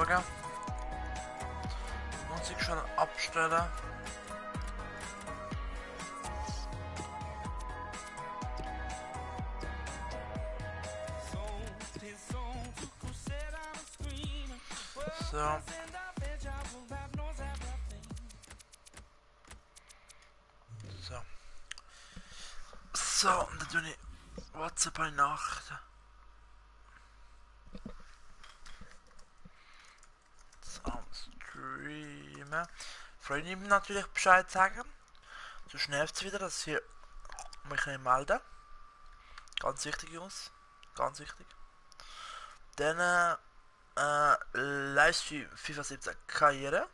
schauen. Musik schon abstellen. So. So, und dann tue ich WhatsApp bei Nacht. Streamen. Freunde ihm natürlich Bescheid sagen. Sonst nervt es wieder, dass ich mich nicht melden. Ganz wichtig, Jungs. Ganz wichtig. Dann Livestream FIFA 17 Karriere.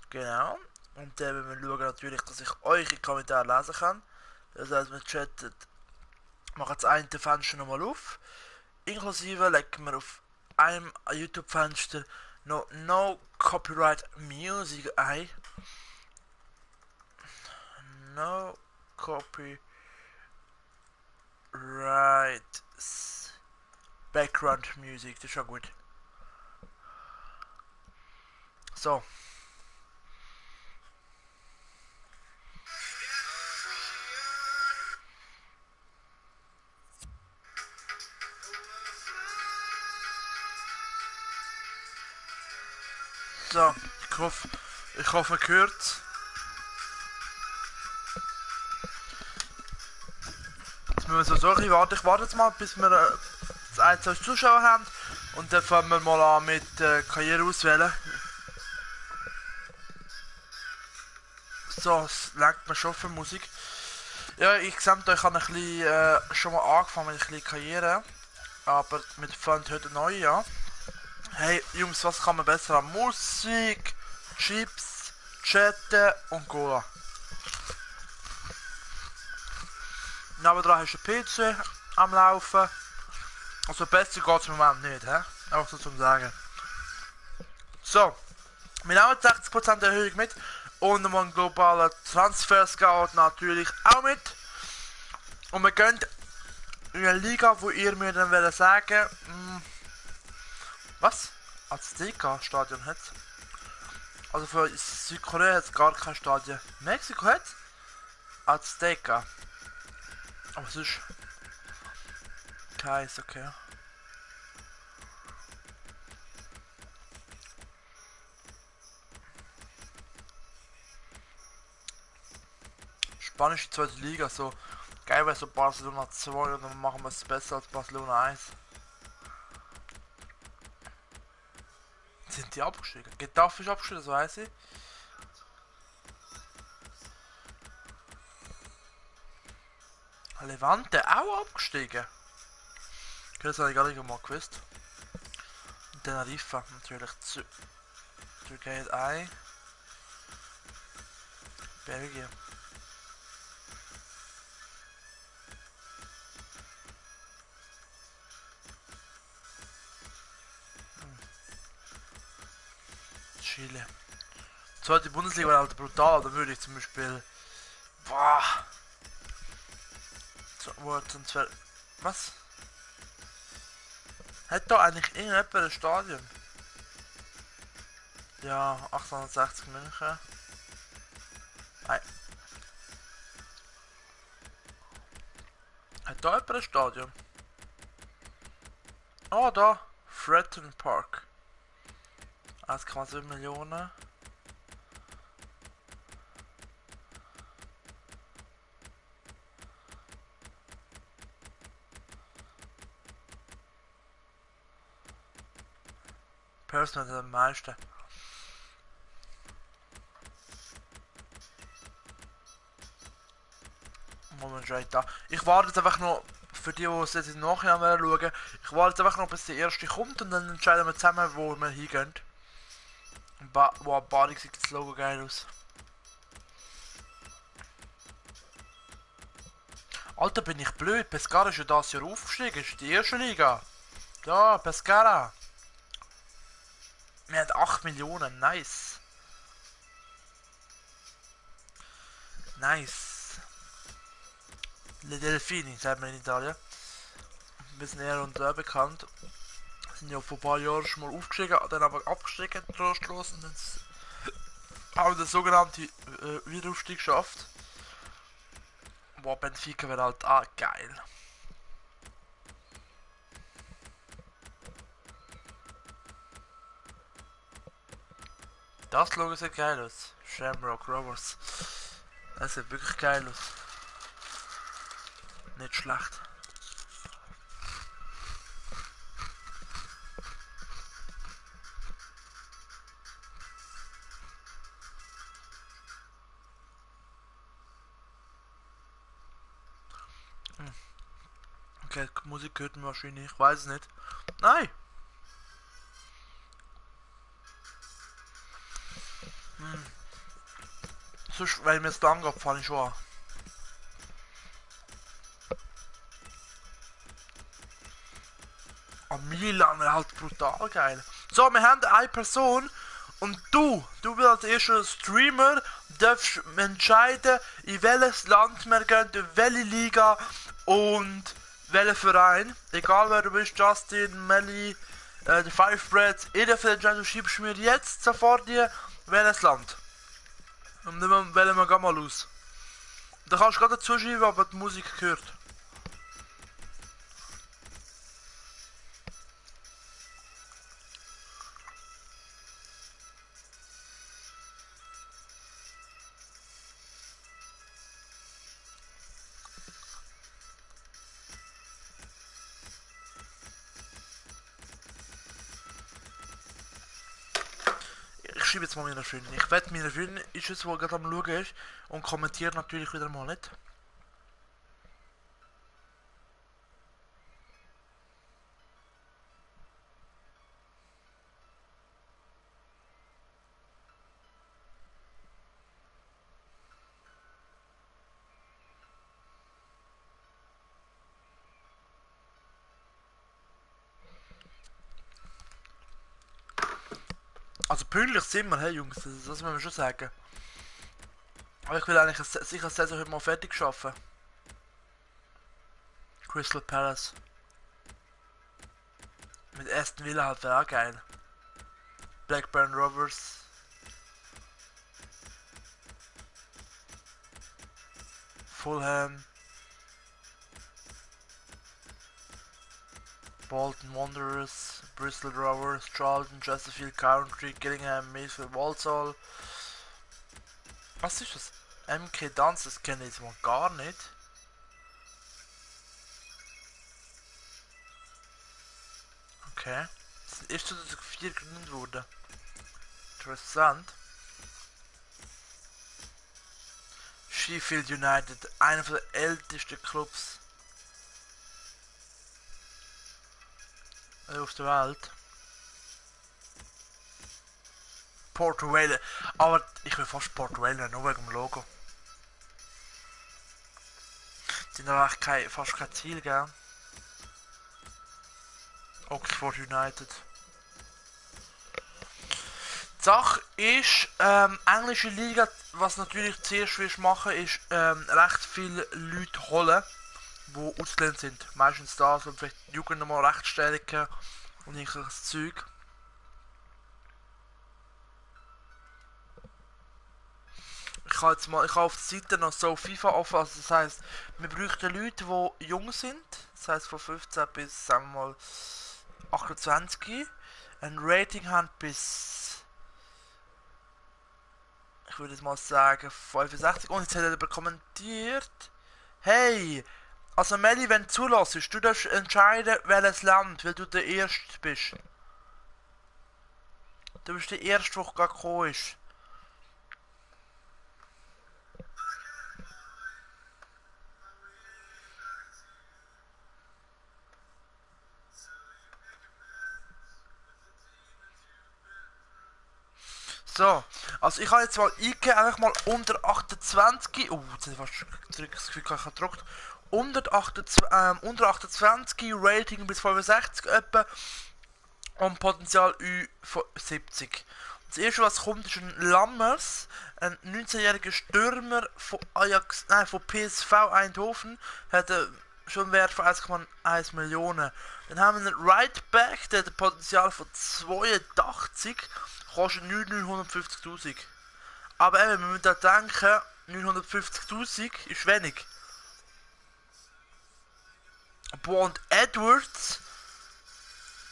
Genau. Und dann werden wir schauen natürlich, dass ich eure Kommentare lesen kann. Das heißt, wir chatten, machen das eine Fenster nochmal auf. Inklusive legen wir auf einem YouTube-Fenster noch No Copyright Music ein. No Copyright Background Music, das ist schon gut. So. So, ich hoffe, man hört. Jetzt müssen wir so ein bisschen warten. Ich warte jetzt mal, bis wir das 1 Zuschauer haben. Und dann fangen wir mal an mit Karriere auswählen. So, es lenkt mir schon für Musik. Ja, ich sehe, ich habe ein bisschen, schon mal angefangen mit ein bisschen Karriere. Aber mit Fund heute neu, ja. Hey Jungs, was kann man besser an Musik, Chips, Chatten und Cola? Nebendran hast du einen PC am Laufen. Also besser geht es im Moment nicht, he? Einfach so zum Sagen. So, wir nehmen 60% Erhöhung mit. Und ein globaler Transfers geht natürlich auch mit. Und wir gehen in eine Liga, wo ihr mir dann sagen was? Azteca Stadion hat. Also für Südkorea hat es gar kein Stadion. Mexiko hat Azteca. Aber es ist keins, okay. Spanische zweite Liga, so geil wäre so Barcelona 2 und dann machen wir es besser als Barcelona 1. Sind die abgestiegen? Getafe ist abgestiegen, das weiß ich. Levante auch abgestiegen? Okay, das habe ich gar nicht mal gewusst. Und Tenerife natürlich Türkei hat ein. Belgien. Chile. Zweite Bundesliga wäre halt brutal, da würde ich zum Beispiel. Boah. Was? Hat da eigentlich irgendjemand ein Stadion? Ja, 860 München. Nein. Hat da jemand ein Stadion? Oh, da. Fratton Park. 1,7 Millionen. Personal hat am meisten. Moment, da. Ich warte jetzt einfach noch, für die, die es jetzt im Nachhinein schauen, ich warte jetzt einfach noch, bis der erste kommt und dann entscheiden wir zusammen, wo wir hingehen. Wow, Badik sieht das Logo geil aus. Alter, bin ich blöd. Pescara ist ja das Jahr aufgestiegen. Ist die erste Liga. Da, Pescara. Wir haben 8 Millionen. Nice. Nice. Le Delfini, sagt man in Italien. Ein bisschen eher und bekannt. sind ja vor ein paar Jahren schon mal aufgestiegen, dann aber abgestiegen, trostlos, und jetzt haben der sogenannte Wiederaufstieg geschafft. Boah, Benfica wäre halt auch geil. Das Logo sieht geil aus. Shamrock Rovers. Das sieht wirklich geil aus. Nicht schlecht. Okay, Musik hört man wahrscheinlich. Ich weiß es nicht. Nein! Sonst, weil mir es lang geht, fahre ich schon an. Milan wäre halt brutal geil. So, wir haben eine Person und du bist als erster Streamer, darfst entscheiden, in welches Land wir gehen, in welche Liga und welchen Verein. Egal wer du bist, Justin, Melly, die Five Breads, jeder für den du schiebst mir jetzt sofort dir welches Land. Und dann wählen wir mal aus. Da kannst du gerade dazu schreiben, aber die Musik gehört. Ich schreibe jetzt mal meiner Freundin. Ich wette, meine Freundin ist es, wo gerade am Schauen ist und kommentiert natürlich wieder mal nicht. Also pünktlich sind wir, hey Jungs, das muss man schon sagen. Aber ich will eigentlich sicher Saison heute mal fertig schaffen. Crystal Palace. Mit Aston Villa halt wäre auch geil. Blackburn Rovers. Fulham. Bolton Wanderers. Bristol Rovers. Charlton, Chesterfield Country, Gillingham, Mayfield, Walsall. Was ist das? MK Dance, das kenne ich jetzt mal gar nicht. Okay. Das ist erst 2004 gegründet worden. Interessant. Sheffield United, einer der ältesten Clubs auf der Welt. Port Vale, aber ich will fast Port Vale, nur wegen dem Logo. Die sind aber fast kein Ziel, gell? Oxford United. Die Sache ist, englische Liga, was natürlich zuerst willst machen, ist recht viele Leute holen, die ausgelernt sind. Meistens da, so vielleicht die Jugend nochmal recht stärken und irgendwelches Zeug. Ich habe auf der Seite noch so FIFA offen, also das heisst, wir bräuchten Leute, die jung sind, das heisst von 15 bis, sagen wir mal, 28, ein Rating haben bis, ich würde jetzt mal sagen, 65, und jetzt hat jemand kommentiert, hey, also Melli, wenn du zulässt, du darfst entscheiden, welches Land, weil du der Erste bist. Du bist der Erste, der gerade gekommen ist. So, also ich habe jetzt mal eingegeben, einfach mal unter 28. Jetzt habe ich fast das Gefühl, ich habe gedruckt. Unter 28, Rating bis 65 etwa und Potenzial Ü70. Das erste, was kommt, ist ein Lammers, ein 19-jähriger Stürmer von Ajax, nein, von PSV Eindhoven, hat schon Wert von 1,1 Millionen. Dann haben wir einen Right Back, der hat ein Potenzial von 82, kostet 950.000. Aber eben, wir müssen da denken, 950.000 ist wenig. Bond Edwards,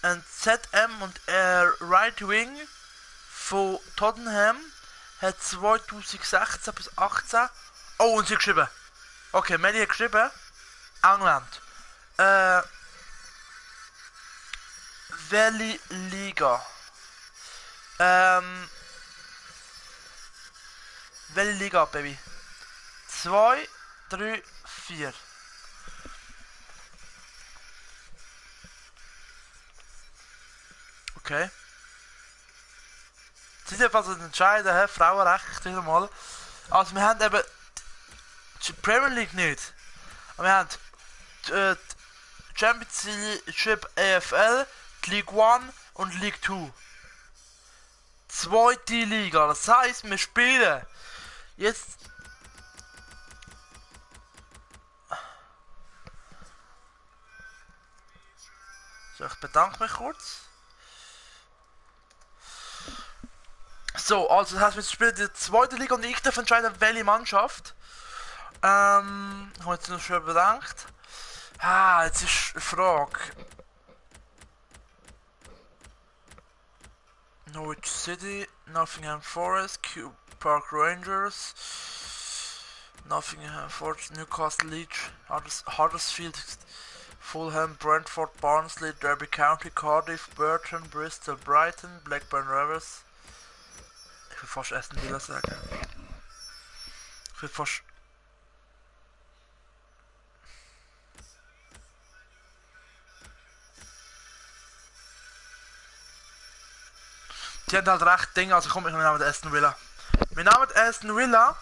ein ZM und Right Wing von Tottenham, hat 2016 bis 18. Oh, und sie hat geschrieben. Okay, Melly hat geschrieben. England. Welche Liga? Welche Liga, Baby? 2, 3, 4. Okay. Sie sind etwas entscheiden, he? Frauenrecht wieder mal. Also wir haben eben die Premier League nicht. Aber wir haben die Championship AFL, die League 1 und League 2. Zweite Liga, das heisst wir spielen jetzt. So, ich bedanke mich kurz. So, also das heißt, wir spielen die zweite Liga und ich darf entscheiden, welche Mannschaft. Ich habe jetzt noch schon bedankt. Jetzt ist eine Frage. Norwich City, Nottingham Forest, Kew Park Rangers, Nottingham Forest, Newcastle Leeds, Huddersfield, Fulham, Brentford, Barnsley, Derby County, Cardiff, Burton, Bristol, Brighton, Blackburn Rovers. Ich will fast Aston Villa sagen. Ich will fast... Die haben halt recht Dinge, also komm, wir nehmen Aston Villa. Wir nehmen Aston Villa.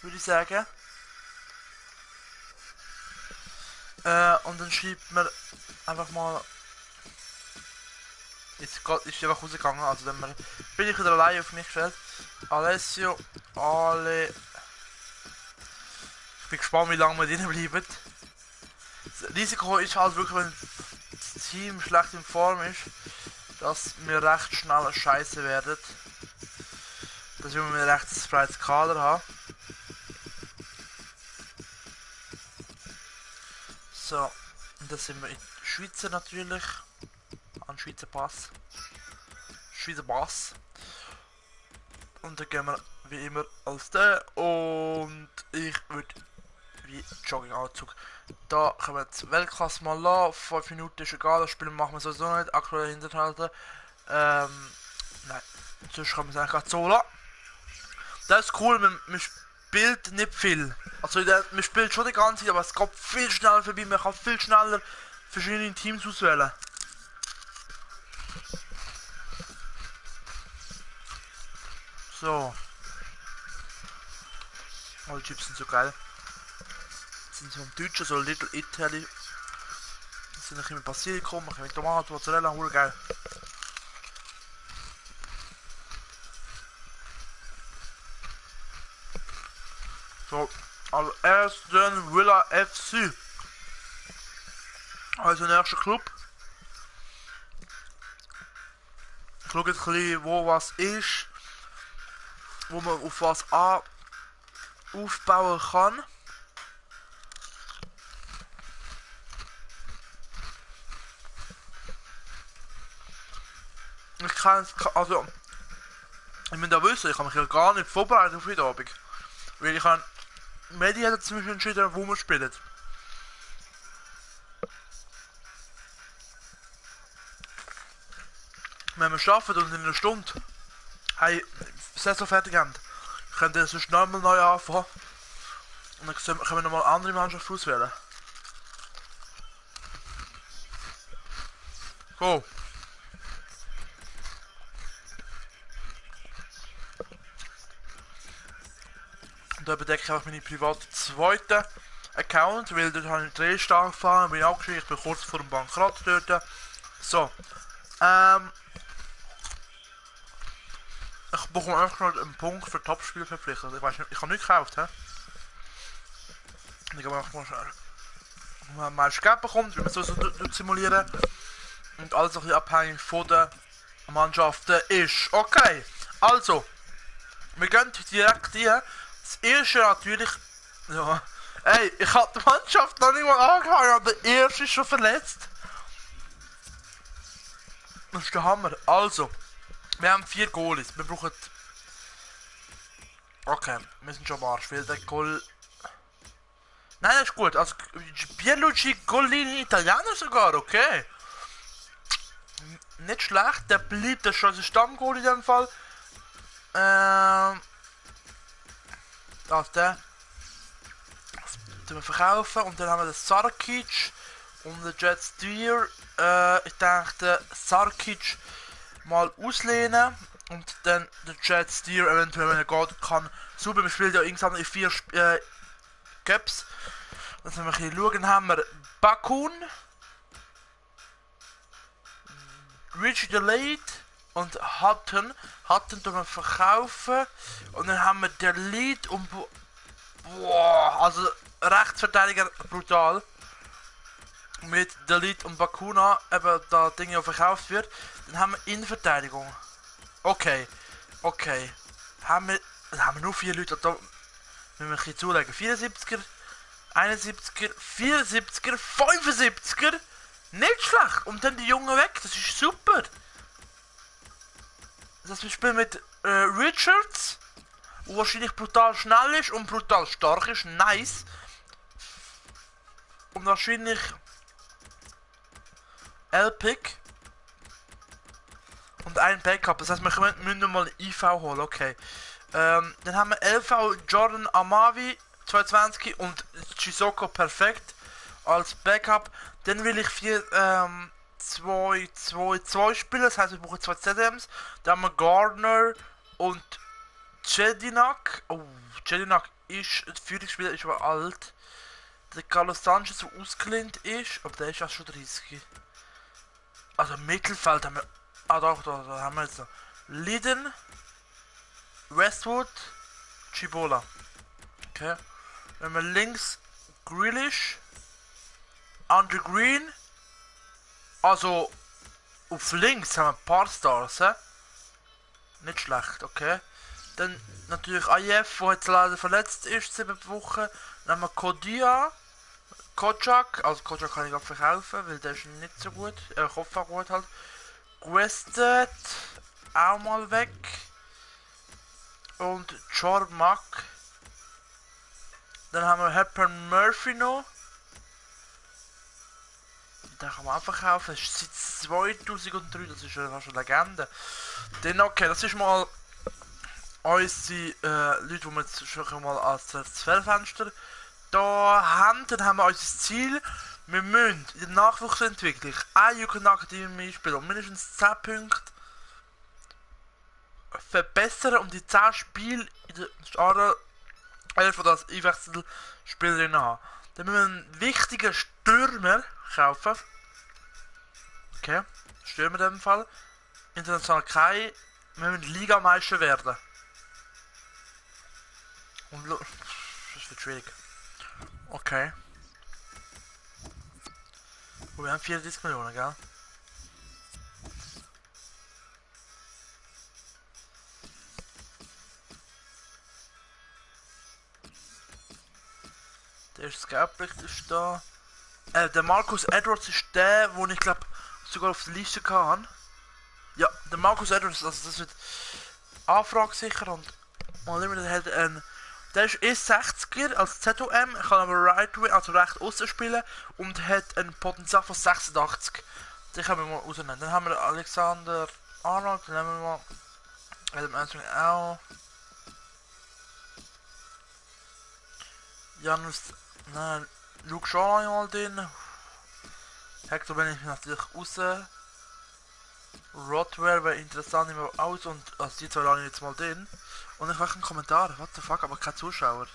Würde ich sagen. Und dann schreibt man einfach mal... Jetzt ist einfach rausgegangen, also dann bin ich wieder allein auf mich gestellt. Alessio, Ale... Ich bin gespannt, wie lange wir drin bleiben. Das Risiko ist halt wirklich, wenn das Team schlecht in Form ist, dass wir recht schnell scheiße werden. Dass wir ein recht breites Kader haben. So, und dann sind wir in der Schweizer natürlich. An Schweizer Pass. Schweizer Pass. Und dann gehen wir wie immer als der. Und ich würde wie Jogginganzug. Da können wir jetzt Weltklasse mal lassen. 5 Minuten ist egal, das Spiel machen wir sowieso nicht. Aktuell hinterhalten. Nein, sonst kann man es eigentlich auch so lassen. Das ist cool, man spielt nicht viel. Also man spielt schon die ganze Zeit, aber es geht viel schneller vorbei. Man kann viel schneller verschiedene Teams auswählen. So. Oh, die Chips sind so geil. Das sind so im Deutschen, so Little Italy. Das sind noch immer Basilikum, mit Tomaten, Mozzarella, hure geil. So, als erstes Villa FC. Also der erste Club. Ich schaue jetzt ein bisschen, wo was ist. Wo man auf was aufbauen kann. Ich kann also ich muss da wissen, ich kann mich ja gar nicht vorbereiten auf heute Abend. Weil ich kann Medi hat zum Beispiel entschieden, wo wir spielen. Wenn wir schaffen und in einer Stunde Saison fertig haben, können wir sonst nochmal neu anfangen. Und dann können wir nochmal andere Mannschaften auswählen. Go! Und da bedecke ich einfach meine private zweite Account, weil dort habe ich 3 stark gefahren, bin abgeschrieben, ich bin kurz vor dem Bankrott dort. So. Ich bekomme einfach noch einen Punkt für Topspiel verpflichtet. Ich weiß nicht, ich habe nicht gekauft, hä? Ich habe einfach mal schnell. Wenn man mal Geld bekommt, wie man so simulieren. Und alles ein bisschen abhängig von den Mannschaften ist. Okay, also. Wir gehen direkt hier. Das erste natürlich. Ja. Ey, ich habe die Mannschaft noch nicht mal angefangen, aber der erste ist schon verletzt. Das ist der Hammer. Also, wir haben 4 Goalies. Wir brauchen. Okay, wir sind schon am Arsch, weil der Goal. Nein, das ist gut. Also, Pierluigi Golini Italiener sogar, okay. Nicht schlecht, der bleibt, das ist schon ein Stammgoal in dem Fall. Also der. Das wir verkaufen und dann haben wir den Sarkic und den Jet Steer. Ich denke, den Sarkic mal auslehnen und dann den Jet Steer eventuell, wenn er geht, kann. Super, wir spielen ja insgesamt in 4 Cups. Dass wir ein bisschen schauen, haben wir Bakun, Richie Delayed und Hutton. Hutton tun wir verkaufen und dann haben wir Delayed und boah, also Rechtsverteidiger brutal. Mit Delayed und Bakuna eben da Dinge verkauft wird. Dann haben wir Innenverteidigung. Okay, okay. Haben wir nur 4 Leute, da müssen wir ein bisschen zulegen. 74er, 71er, 74er, 75er. Nicht schlecht. Und dann die Jungen weg, das ist super. Das heißt, wir spielen mit Richards, der wahrscheinlich brutal schnell ist und brutal stark ist. Nice. Und wahrscheinlich L-Pick. Und ein Backup. Das heißt, wir müssen mal IV holen. Okay. Dann haben wir LV Jordan Amavi 220 und Chisoko perfekt als Backup. Dann will ich 2 spielen, das heißt wir brauchen 2 CDMs. Dann haben wir Gardner und Jedinak. Oh, Jedinak ist, der Führungsspieler ist aber alt. Der Carlos Sanchez, der ausgelehnt ist, aber der ist ja schon 30. Also im Mittelfeld haben wir. Ah doch, da haben wir jetzt noch. Liden, Westwood, Cibola. Okay. Wenn wir links Grealish, Andrew Green. Also auf links haben wir ein paar Stars, he? Nicht schlecht, okay. Dann natürlich AIF, der jetzt leider verletzt ist, 7 Wochen. Dann haben wir Kodia, Kocak, also Kocak kann ich auch verkaufen, weil der ist nicht so gut. Kopf auch gut halt. Quested, auch mal weg. Und Jormak. Dann haben wir Hepburn Murphy noch. Den kann man auch verkaufen. Das ist seit 2003, das ist ja fast eine Legende. Dann okay, das ist mal unsere Leute, die wir jetzt schon mal als Transferfenster da haben. Dann haben wir unser Ziel. Wir müssen in der Nachwuchsentwicklung eine Jugendakademie spielen und mindestens 10 Punkte verbessern, um die 10 Spiele in der Jahre 11 oder als Einwechselspielerin haben. Dann müssen wir einen wichtigen Stürmer kaufen. Okay, Stürmer in dem Fall. International kein. Wir müssen Ligameister werden. Und das wird schwierig. Okay. Oh, wir haben 34 Millionen, gell? Der Scout-Bericht ist da. Der Marcus Edwards ist der, wo ich glaube sogar auf der Liste kann. Ja, der Marcus Edwards, also das wird anfragsicher und mal immer der hat ein. Der ist E60er als ZOM, kann aber right wing, also recht außen spielen und hat ein Potenzial von 86. Den können wir mal rausnehmen. Dann haben wir Alexander Arnold, dann nehmen wir mal Adam Anthony auch. Janus, nein, Luke Shaw mal drin. Hector bin ich natürlich raus. Rottwell wäre interessant immer aus und also die 2 lasse ich jetzt mal drin. Und ich mache einen Kommentar, what the fuck, aber kein Zuschauer.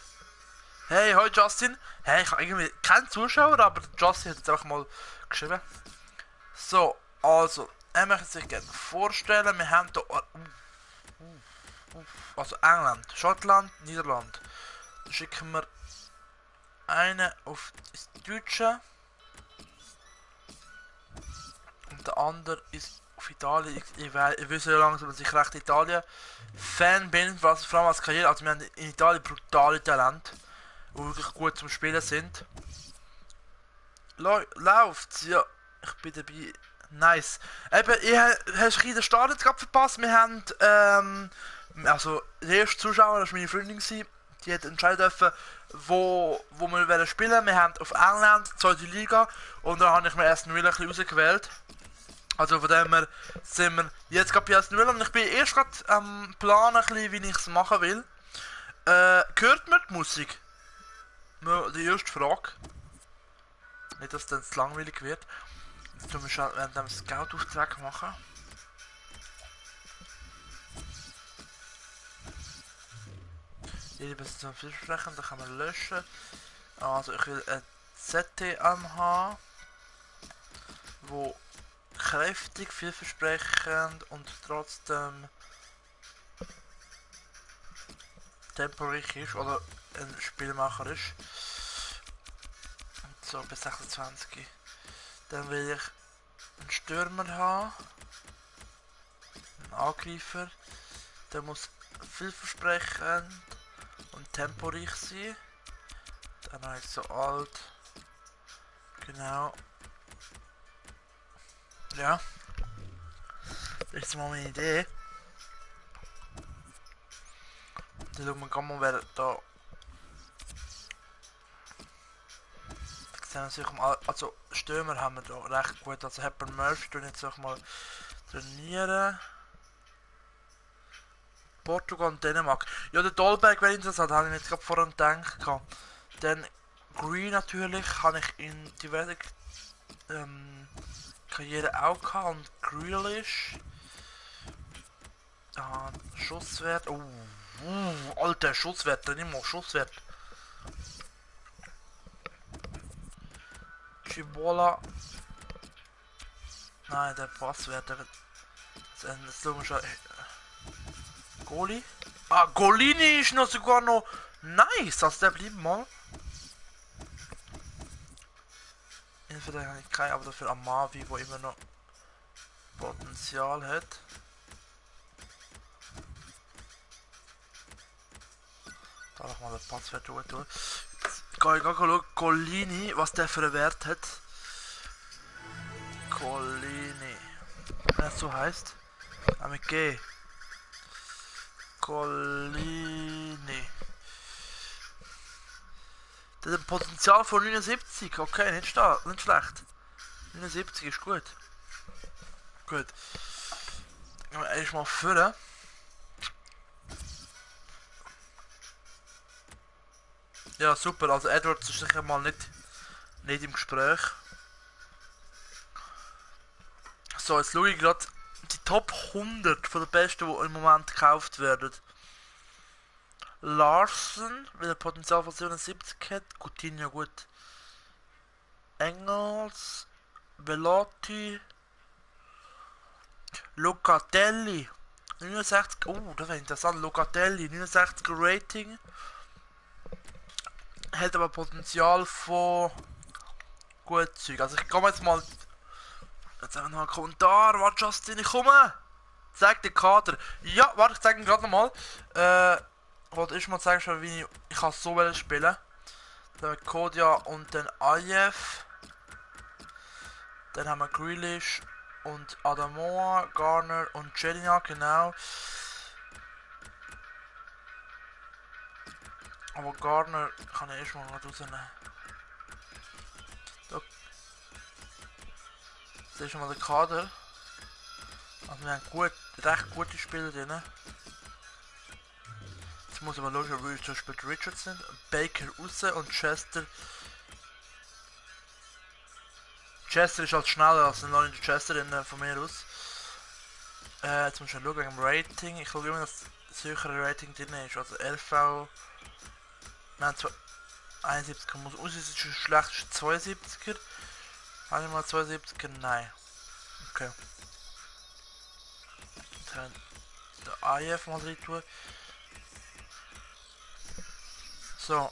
Hey, hoi Justin. Hey, ich habe irgendwie keinen Zuschauer, aber Justin hat jetzt einfach mal geschrieben. So, also, er möchte sich gerne vorstellen, wir haben da... Also England, Schottland, Niederland. Dann schicken wir einen auf das Deutsche. Und der andere ist auf Italien. Ich weiß ja langsam, dass ich recht Italien-Fan bin, vor allem als Karriere. Also wir haben in Italien brutale Talente, die wirklich gut zum Spielen sind. Läuft's? Ja, ich bin dabei. Nice. Eben, hast du den Start jetzt gerade verpasst? Wir haben, also, der erste Zuschauer, das war meine Freundin, die hat entscheiden dürfen, wo wir spielen wollen. Wir haben auf England, zweite Liga, und dann habe ich mir Aston Villa ein bisschen rausgewählt. Also von dem her sind wir jetzt gerade bei Aston Villa und ich bin erst gerade am Planen, ein bisschen, wie ich es machen will. Hört man die Musik? Die erste Frage. Nicht, dass es dann zu langweilig wird. Jetzt tun wir schon während dem Scout-Auftrag machen. Jede Position vielversprechend, da kann man löschen. Also ich will ein ZTM haben, wo kräftig, vielversprechend und trotzdem temporeich ist oder ein Spielmacher ist. Und so bis 26. Dann will ich einen Stürmer haben, einen Angreifer, der muss vielversprechend und temporeich sein. Dann habe ich so alt. Genau. Ja. Das ist mal meine Idee. Dann schauen wir mal, wer da. Also Stürmer haben wir da recht gut. Also Hepburn Murphy tun jetzt auch mal trainieren. Portugal und Dänemark. Ja, der Dolberg wäre interessant, habe ich mir jetzt gerade vorhin gedacht. Dann Green natürlich, habe ich in diversen Karriere auch gehabt. Und Grealish. Schusswert. Alter, Schusswert, dann immer Schusswert. Chibola. Nein, der Passwert, der wird. Das schauen wir schon. Goli? Golini ist noch sogar noch nice, also der bleibt mal. Entweder habe ich keinen, aber dafür Amavi, wo immer noch Potenzial hat. Da noch mal das Passwert tun. Gehe ich schauen, Golini, was der für einen Wert hat. Golini. Wenn es so heißt. Mit G. Golini. Der hat ein Potenzial von 79. Okay, nicht schlecht. 79 ist gut. Gut. Gehen wir erstmal füllen. Ja, super. Also Edwards ist sicher mal nicht im Gespräch. So, jetzt schaue ich gerade die Top 100 von den besten, die im Moment gekauft werden. Larsen, weil er Potenzial von 77 hat. Coutinho gut. Engels. Belotti. Locatelli. 69. Das wäre interessant. Locatelli, 69er Rating. Hat aber Potenzial von gut Zeug. Also ich komme jetzt mal. Jetzt haben wir noch einen Kommentar. Warte, Justin, ich komme. Zeig den Kader. Ja, warte, ich zeige ihn gerade nochmal. Ich wollte erst mal zeigen, wie ich kann so spielen. Dann Kodia und dann Ayev. Dann haben wir Grealish und Adamoa, Garner und Jelina, genau. Aber Garner kann ich erstmal rausnehmen. Da. Das ist schon mal der Kader. Also wir haben recht gute Spieler drin. Jetzt muss aber schauen, wie zum Beispiel Richardson, Baker raus und Chester. Chester ist halt schneller als ein neuer Chester von mir aus. Jetzt muss ich schauen wegen dem Rating. Ich schaue immer, dass das höhere Rating drin ist. Also LV. Nein, 71 muss aus, ist schlecht, ist 72er. Habe ich mal 72er? Nein. Okay. Dann den IF mal rein tun. So.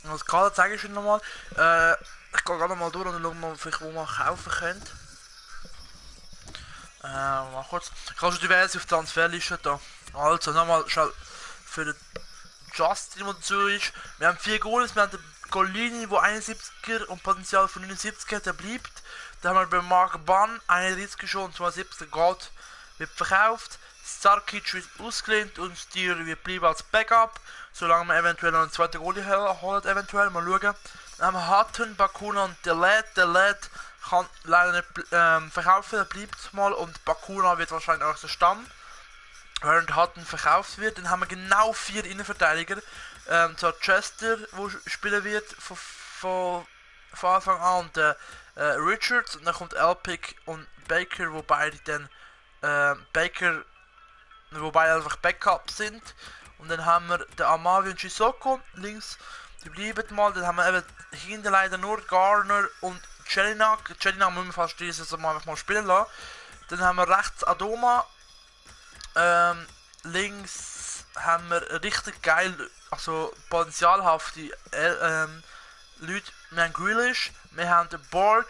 Was Kader zeige ich euch nochmal. Ich gehe gerade mal durch und schaue mal, vielleicht, wo man kaufen könnte. Mal kurz. Ich habe schon diverse auf Transferliste da. Also, nochmal schnell für den Justin, der dazu ist. Wir haben 4 Goals, wir haben den Golini, der 71er und Potenzial von 79er, der bleibt. Dann haben wir bei Mark Bunn, 31er schon und 72er geht, wird verkauft. Starkic wird ausgelehnt und Stier wird bleiben als Backup, solange wir eventuell noch einen zweiten Goalie holen, eventuell, mal schauen. Dann haben wir Hutton, Bakuna und der kann leider nicht verkaufen, der bleibt mal und Bakuna wird wahrscheinlich auch der Stamm. Während Hutton verkauft wird, dann haben wir genau 4 Innenverteidiger. Zwar Chester, der spielen wird von Anfang an und Richards und dann kommt Elpick und Baker, wo beide dann wobei einfach Backup sind. Und dann haben wir den Amavi und Chisoko links, die bleiben mal. Dann haben wir eben hinten leider nur Garner und Jelinak. Jelinak müssen wir fast diese Saison einfach mal spielen lassen. Dann haben wir rechts Adoma. Links haben wir richtig geil, also potenzialhafte Leute. Wir haben Grealish, wir haben den Borg,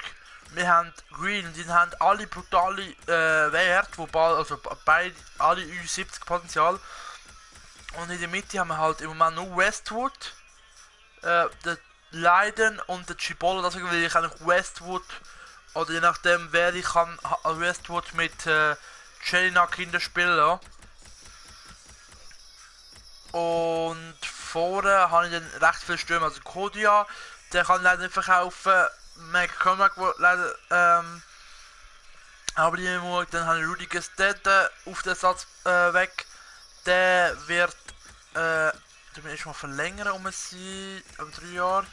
wir haben Green, die haben alle brutale Werte, wobei also beide alle Ü70 Potenzial. Und in der Mitte haben wir halt im Moment nur Westwood, den Leiden und den Chibolo. Deswegen will ich eigentlich Westwood, oder je nachdem wer ich kann, Westwood mit Jelinak Kinder spielen lassen. Und vorne habe ich dann recht viel Stürmer, also Kodia, der kann leider nicht verkaufen. Mac Cormac, der leider aber die muss, dann habe ich Rudiger Stedte auf den Satz weg. Der wird den will ich mal verlängern um 3 Jahre.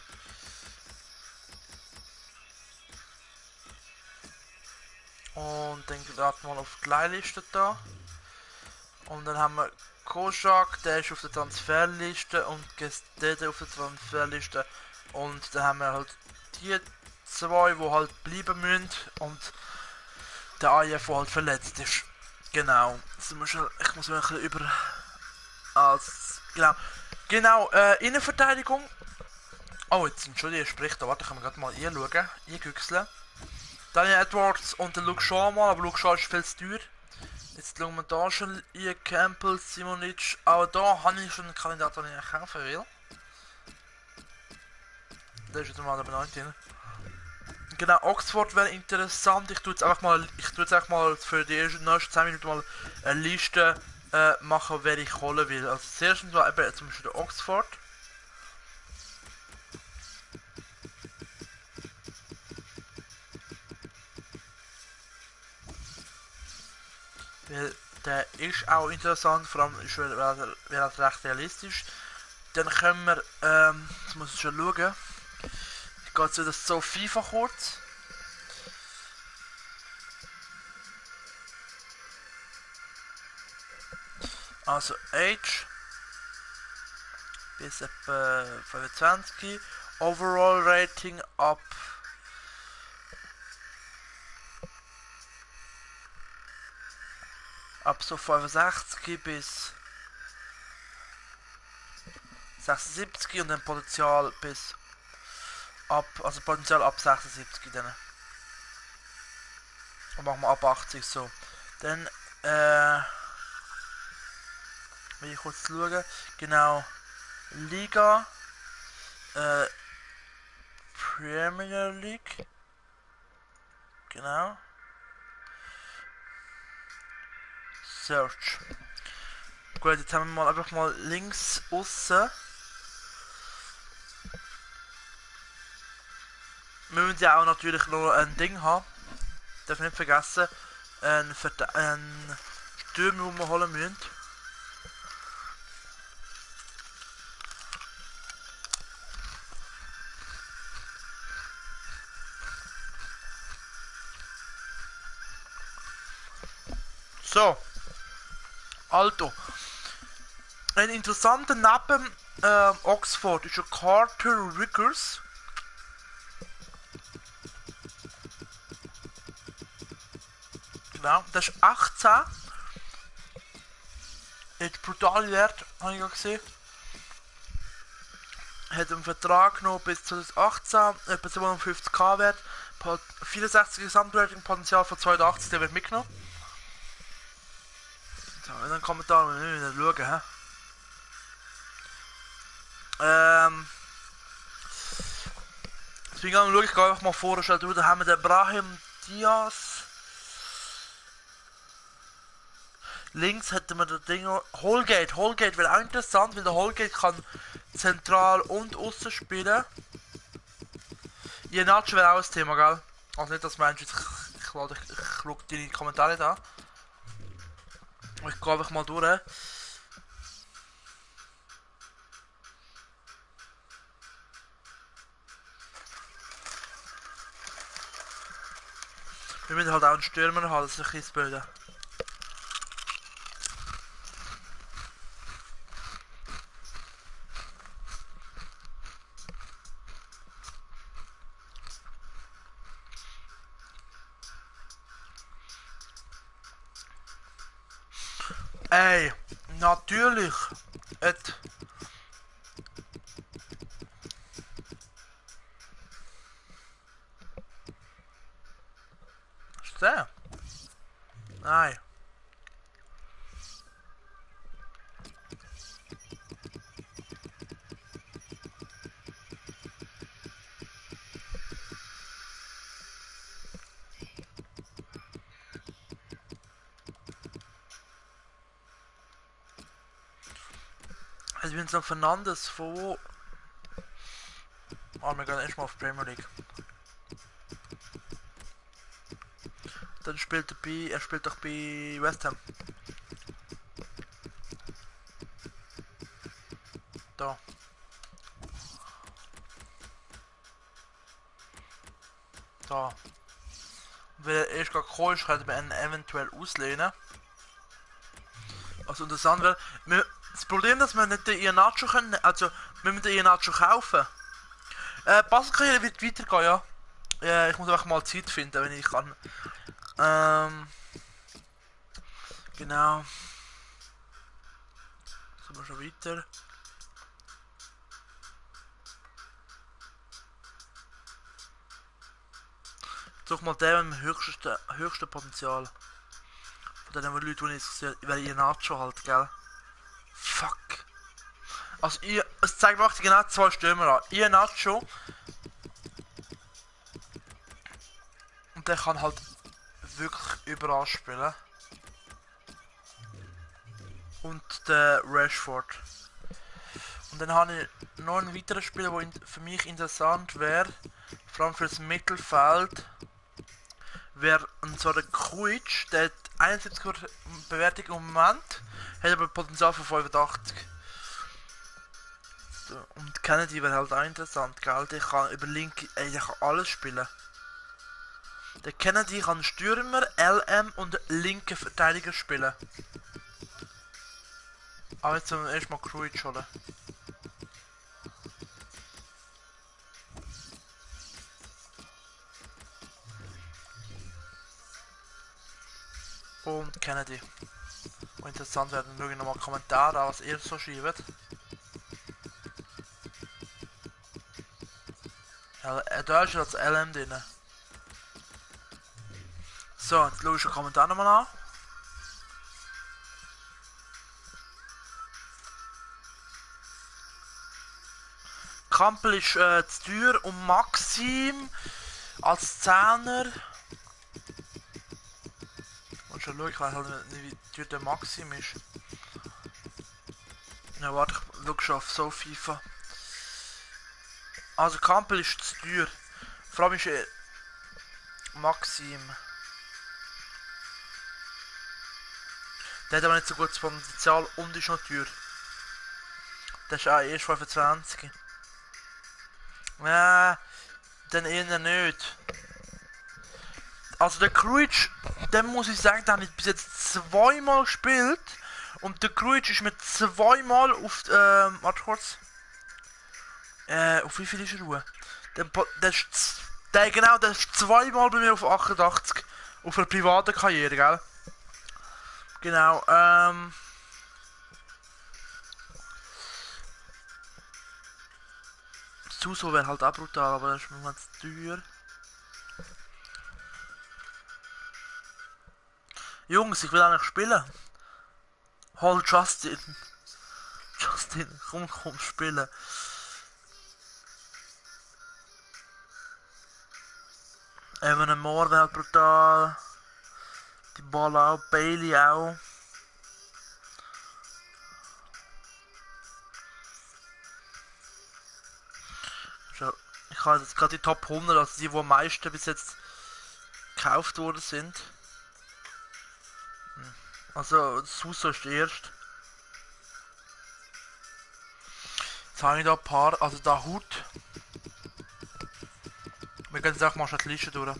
Und dann gerade mal auf die Leihliste da. Und dann haben wir Koschak, der ist auf der Transferliste und Gestede auf der Transferliste. Und dann haben wir halt die 2, die halt bleiben müssen und der AIF, der halt verletzt ist. Genau. Ich muss mir ein bisschen über... Genau, Innenverteidigung. Oh, jetzt Entschuldigung, spricht da. Warte, können wir gerade mal einschauen. Eingüchseln. Daniel Edwards und der Luke Shaw mal, aber Luke Shaw ist viel zu teuer. Jetzt schauen wir da schon Ian Campbell, Simonic. Auch da habe ich schon einen Kandidat, den ich kaufen will. Der ist jetzt mal aber nicht drin. Genau, Oxford wäre interessant. Ich tue jetzt einfach mal für die nächsten 10 Minuten mal eine Liste machen, wer ich holen will. Also zuerst war eben zum Beispiel der Oxford. Weil der ist auch interessant, vor allem wäre er recht realistisch. Dann können wir, jetzt muss ich schon schauen. Ich gehe jetzt wieder so FIFA kurz. Also Age bis etwa 25. Overall Rating ab so 65 bis 76 und dann Potenzial bis also Potenzial ab 76 dann. Und machen wir ab 80 so. Dann will ich kurz schauen. Genau. Liga. Premier League. Genau. Search. Gut, jetzt haben wir mal einfach mal links außen. Wir müssen ja auch natürlich noch ein Ding haben. Darf nicht vergessen. Ein Stürmer, den wir holen müssen. So. Also. Ein interessanter neben Oxford ist ja Carter Rickers. Genau, das ist 18. Jetzt brutale Wert, habe ich ja gesehen. Hat einen Vertrag genommen bis 2018, etwa 250k Wert, 64 Gesamtrating, Potenzial von 82, der wird mitgenommen. So, in den Kommentaren müssen wir nicht schauen, deswegen schaue ich einfach mal vor, da haben wir den Brahim Diaz. Links hätten wir das Ding Holgate. Holgate wäre auch interessant, weil der Holgate kann zentral und außen spielen. Iheanacho wäre auch ein Thema, gell? Also nicht, dass Mensch jetzt ich schaue deine Kommentare da. Ich gehe einfach mal durch. Wir müssen halt auch einen Stürmer haben, das ist ein bisschen bilden. Ey, natürlich. Was ist der? Nein. Also wir sind noch Fernandes von wo? Oh, wir gehen erstmal auf Premier League. Dann spielt er spielt doch bei West Ham. Da. Da. Wenn er erst gerade gekommen ist, könnte man ihn eventuell auslehnen. Also interessant wäre. Das Problem, dass wir nicht den Iheanacho können, also wir müssen den Iheanacho kaufen. Basel wird weitergehen, ja. Ich muss einfach mal Zeit finden, wenn ich kann. Genau. Sind wir schon weiter. Such mal den mit dem höchsten Potenzial. Von den Leuten, die ich wäre Iheanacho halt, gell? Fuck. Also es zeigt mir genau zwei Stürmer an. Iheanacho. Und der kann halt wirklich überall spielen. Und der Rashford. Und dann habe ich noch einen weiteren Spieler, der für mich interessant wäre. Vor allem fürs Mittelfeld. Wäre so der Kuic, der hat 71 Bewertung im Moment, hat aber Potenzial von 85. Und Kennedy wäre halt auch interessant, gell? Der kann über linke, der kann alles spielen. Der Kennedy kann Stürmer, LM und linke Verteidiger spielen. Aber jetzt sollen wir erstmal Kuic holen. Und Kennedy. Und interessant wäre, dann schaue ich nochmal Kommentare an, was ihr so schreibt. Ja, da ist das LM drin. So, jetzt schaue ich den Kommentar nochmal an. Kampel ist zu teuer und Maxim als Zehner. Und schon schauen, ich weiß halt nicht, wie teuer der Maxim ist. Ja, warte, ich schaue schon auf so FIFA. Also Kampel ist zu teuer. Vor allem ist Maxim. Der hat aber nicht so gutes Potenzial und ist noch teuer. Der ist auch erst 25. Ja, dann eher nicht. Also der Kruic, den muss ich sagen, den habe ich bis jetzt zweimal gespielt. Und der Kruic ist mir zweimal auf, warte kurz. Auf wie viel ist er? Der ist zweimal bei mir auf 88. Auf einer privaten Karriere, gell? Genau, Suso wäre halt auch brutal, aber das ist mir mal zu teuer. Jungs, ich will eigentlich spielen. Hol Justin. Justin, komm spielen. Even Moore wäre halt brutal. Die Ball auch, Bailey auch. Ich habe jetzt gerade die Top 100, also die am meisten bis jetzt gekauft worden sind. Also Suso ist erst. Jetzt habe ich da ein paar, also da Hut. Wir gehen jetzt auch mal schon die Liste durch.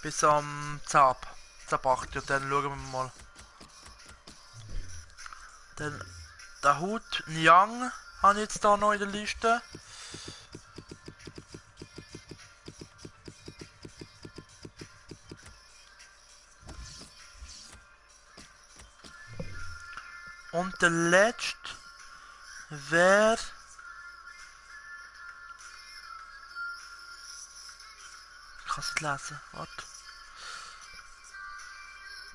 Bis am Zap 8 und dann schauen wir mal. Dann der Hut Niang habe ich jetzt da noch in der Liste. Und der letzte wäre ich kann es nicht lesen, warte.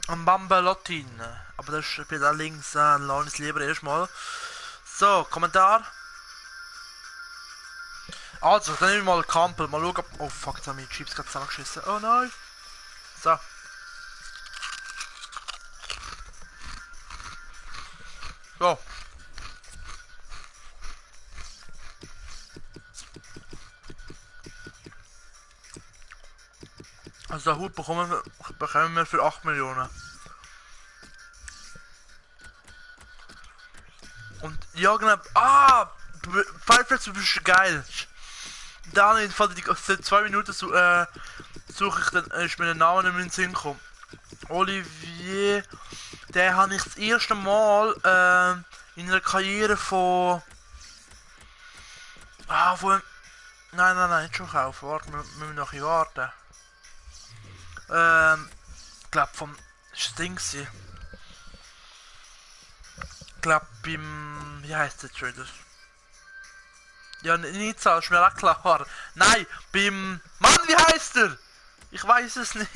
Am Bambalotin. Aber das ist bei da links, lass es lieber erstmal. So, Kommentar. Also, dann nehmen wir mal Kampel, mal schauen. Oh fuck, jetzt haben wir die Chips gerade zusammengeschissen. Oh nein. So. So. Also den Hut bekommen wir für 8 Millionen. Und ja genau. Ah! Fireflies, du bist geil. Dann in Fall die 2 Minuten suche ich dann, ist mir der Name nicht mehr in den Sinn gekommen. Olivier, den habe ich das erste Mal in einer Karriere von. Von. Nein, nicht schon kaufen. Warte, wir müssen noch ein warten. Ich glaube vom Stinksy. Ich glaube beim. Wie heißt der Trader? Ja, nicht so, ist mir auch klar. Nein, beim. Mann, wie heißt der? Ich weiß es nicht.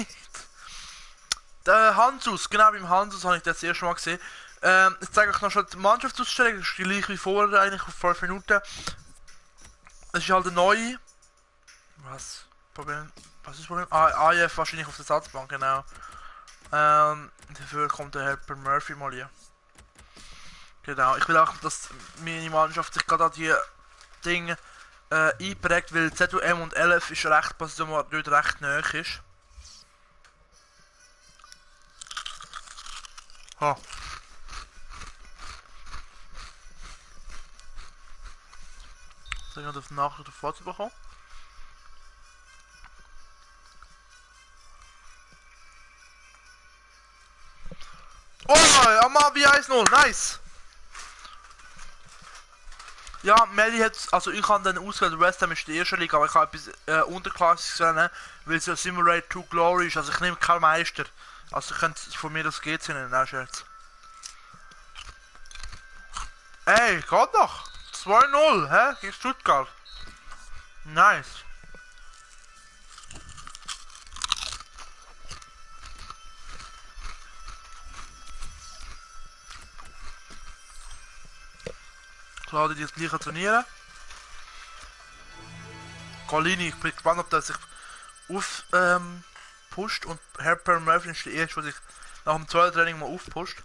Der Hansus, genau beim Hansus habe ich das erste Mal gesehen. Ich zeige euch noch schon die Mannschaftsausstellung, das ist die gleiche wie vorher, eigentlich auf 5 Minuten. Es ist halt eine neue. Was? Problem? Was ist das Problem? AIF wahrscheinlich auf der Satzbank, genau. Dafür kommt der Helper Murphy mal hier. Genau, ich will auch, dass meine Mannschaft sich gerade an die Dinge einprägt, weil ZUM und LF ist recht, was dort recht nahe ist. Ha. Soll ich noch auf die Nachricht vorzubekommen? Oh, Amavi 1-0, nice! Ja, Melli hat, also ich habe dann ausgewählt, West Ham ist die erste Liga, aber ich habe etwas Unterklassiges wählen, weil es ja Simulate 2 Glory ist, also ich nehme keinen Meister. Also ich könnte von mir das geht nennen, nein, Scherz. Ey, geht doch! 2-0, hä? Gegen Stuttgart. Nice. Klar, die das gleiche trainieren. Colini, ich bin gespannt, ob der sich auf pusht und Harper Murphy ist der erste, der sich nach dem zweiten Training mal aufpusht.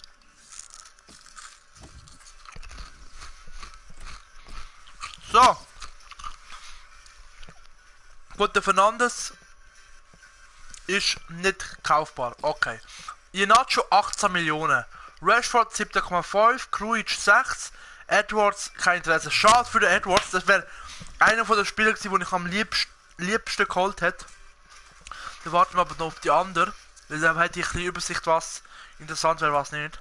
So. Gut, der Fernandes ist nicht kaufbar. Okay. Iheanacho 18 Millionen. Rashford 7,5. Krujic 6. Edwards kein Interesse. Schade für den Edwards. Das wäre einer von den Spielern gewesen, den ich am liebsten geholt hätte. Dann warten wir aber noch auf die anderen. Weil dann hätte ich ein bisschen Übersicht, was interessant wäre, was nicht.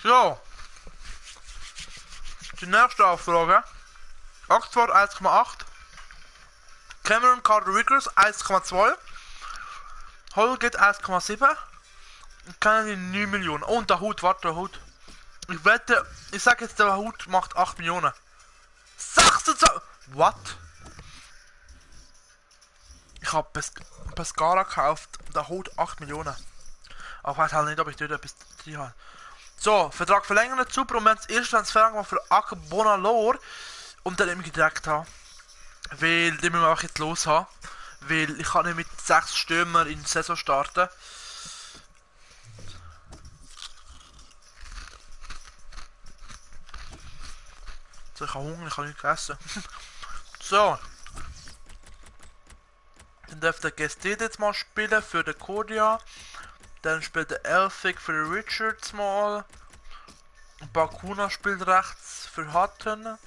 So. Die nächste Auflage. Oxford 1,8. Cameron Carter-Vickers 1,2. Holgate 1,7. Und Kennedy 9 Millionen. Oh, und der Hut, warte, der Hut. Ich wette, ich sag jetzt, der Hut macht 8 Millionen. 26! What? Ich hab Pescara gekauft, der Hut 8 Millionen. Aber ich weiß halt nicht, ob ich dort etwas drin habe. So, Vertrag verlängern, super. Und wir haben das erste Transfer gemacht für Akbonalor. Und dann irgendwie direkt haben. Weil, die müssen wir auch jetzt los haben. Weil ich kann nicht mit 6 Stürmer in die Saison starten. So, ich habe Hunger, ich habe nichts gegessen. So. Dann dürfte der Gestet jetzt mal spielen für den Kodia. Dann spielt der Elphick für den Richards mal. Bakuna spielt rechts für Hutton.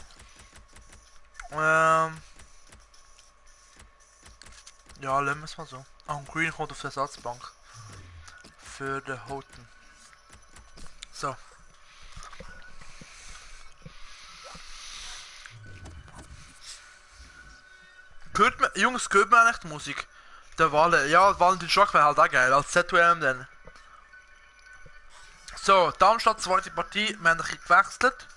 Ja, lassen wir es mal so. Ah, und Green kommt auf die Ersatzbank. Für den Houghton. So. Hört man, Jungs, hört man eigentlich die Musik? Der Walle, ja, Valentin Schock wäre halt auch geil, als ZWM dann. So, Darmstadt, zweite Partie, wir haben ein bisschen gewechselt.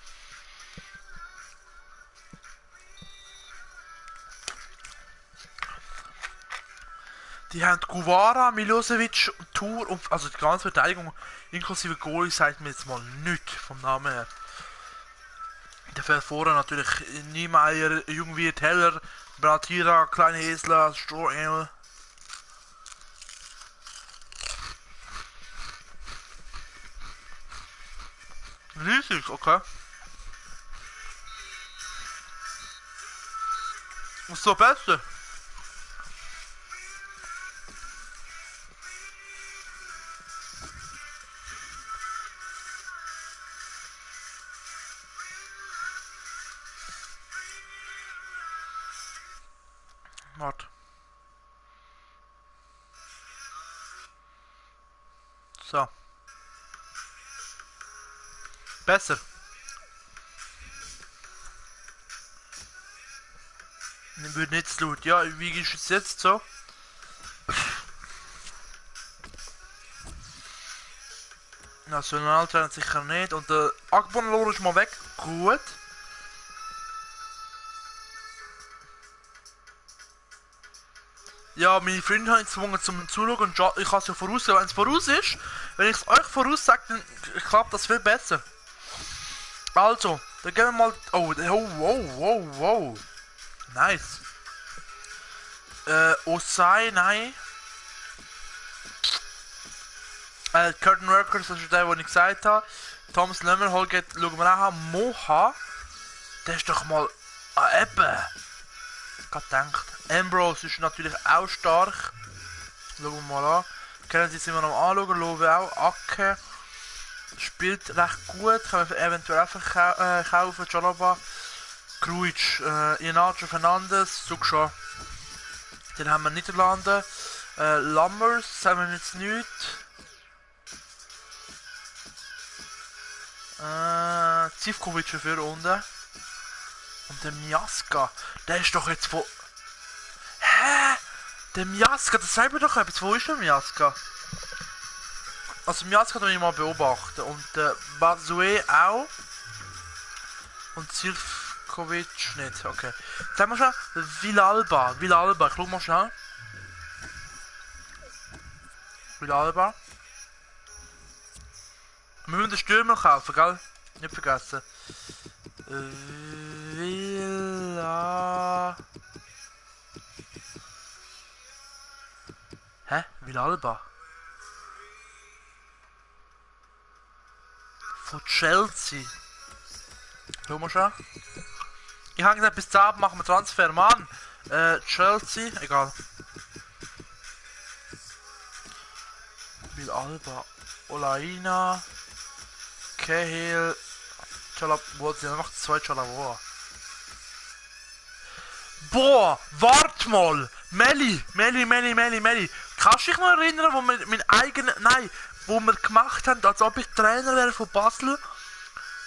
Die haben Guvara, Milosevic, Tour und also die ganze Verteidigung inklusive Goalie sagt mir jetzt mal nichts vom Namen her. Dafür vorne natürlich Niemeyer, Jungwirt, Heller, Bratira, Kleine Hesler, Strohengel. Riesig, okay. Was ist der Beste? Warte. So. Besser. Ich würde nicht zu laut. Ja, wie ist es jetzt so? Nationaltrainer sicher nicht. Und der Akbonalor ist mal weg. Gut. Ja, meine Freunde haben gezwungen zum Zuschauen und ich kann es ja voraussagen. Wenn es voraus ist, wenn ich es euch voraussage, dann klappt das viel besser. Also, dann gehen wir mal. Oh, wow. Nice. Osai, nein. Curtain Workers, das ist der, den ich gesagt habe. Thomas Lemmerhol geht, schauen wir auch an. Moha, der ist doch mal. Ah, eben. Gerade gedacht. Ambrose ist natürlich auch stark. Schauen wir mal an. Können Sie sind wir noch anschauen. Love auch. Acke. Spielt recht gut. Können wir eventuell einfach kaufen. Chalaba. Gruitsch. Inacho Fernandes. Such schon. Den haben wir Niederlande. Lammers haben wir jetzt nicht. Zivkovic für unten. Und der Miaska, der ist doch jetzt wo. Hä? Der Miaska, das sagt mir doch etwas. Wo ist der Miaska? Also Miaska kann ich mal beobachten. Und der Basue auch. Und Zivkovic nicht. Okay. Jetzt haben wir schon Villalba. Ich schau mal schnell. Villalba. Wir müssen den Stürmer kaufen, gell? Nicht vergessen. Villa. Hä? Villalba? Von Chelsea. Schau mal schon. Ich habe gesagt, bis zum Abend machen wir Transfer. Mann! Chelsea, egal. Villalba. Olaina. Cahill. Chalabua, sie macht 2 Chalabua. Boah, wart mal! Melli! Kannst du dich noch erinnern, wo wir mein eigener. Nein, wo wir gemacht haben, als ob ich Trainer wäre von Basel.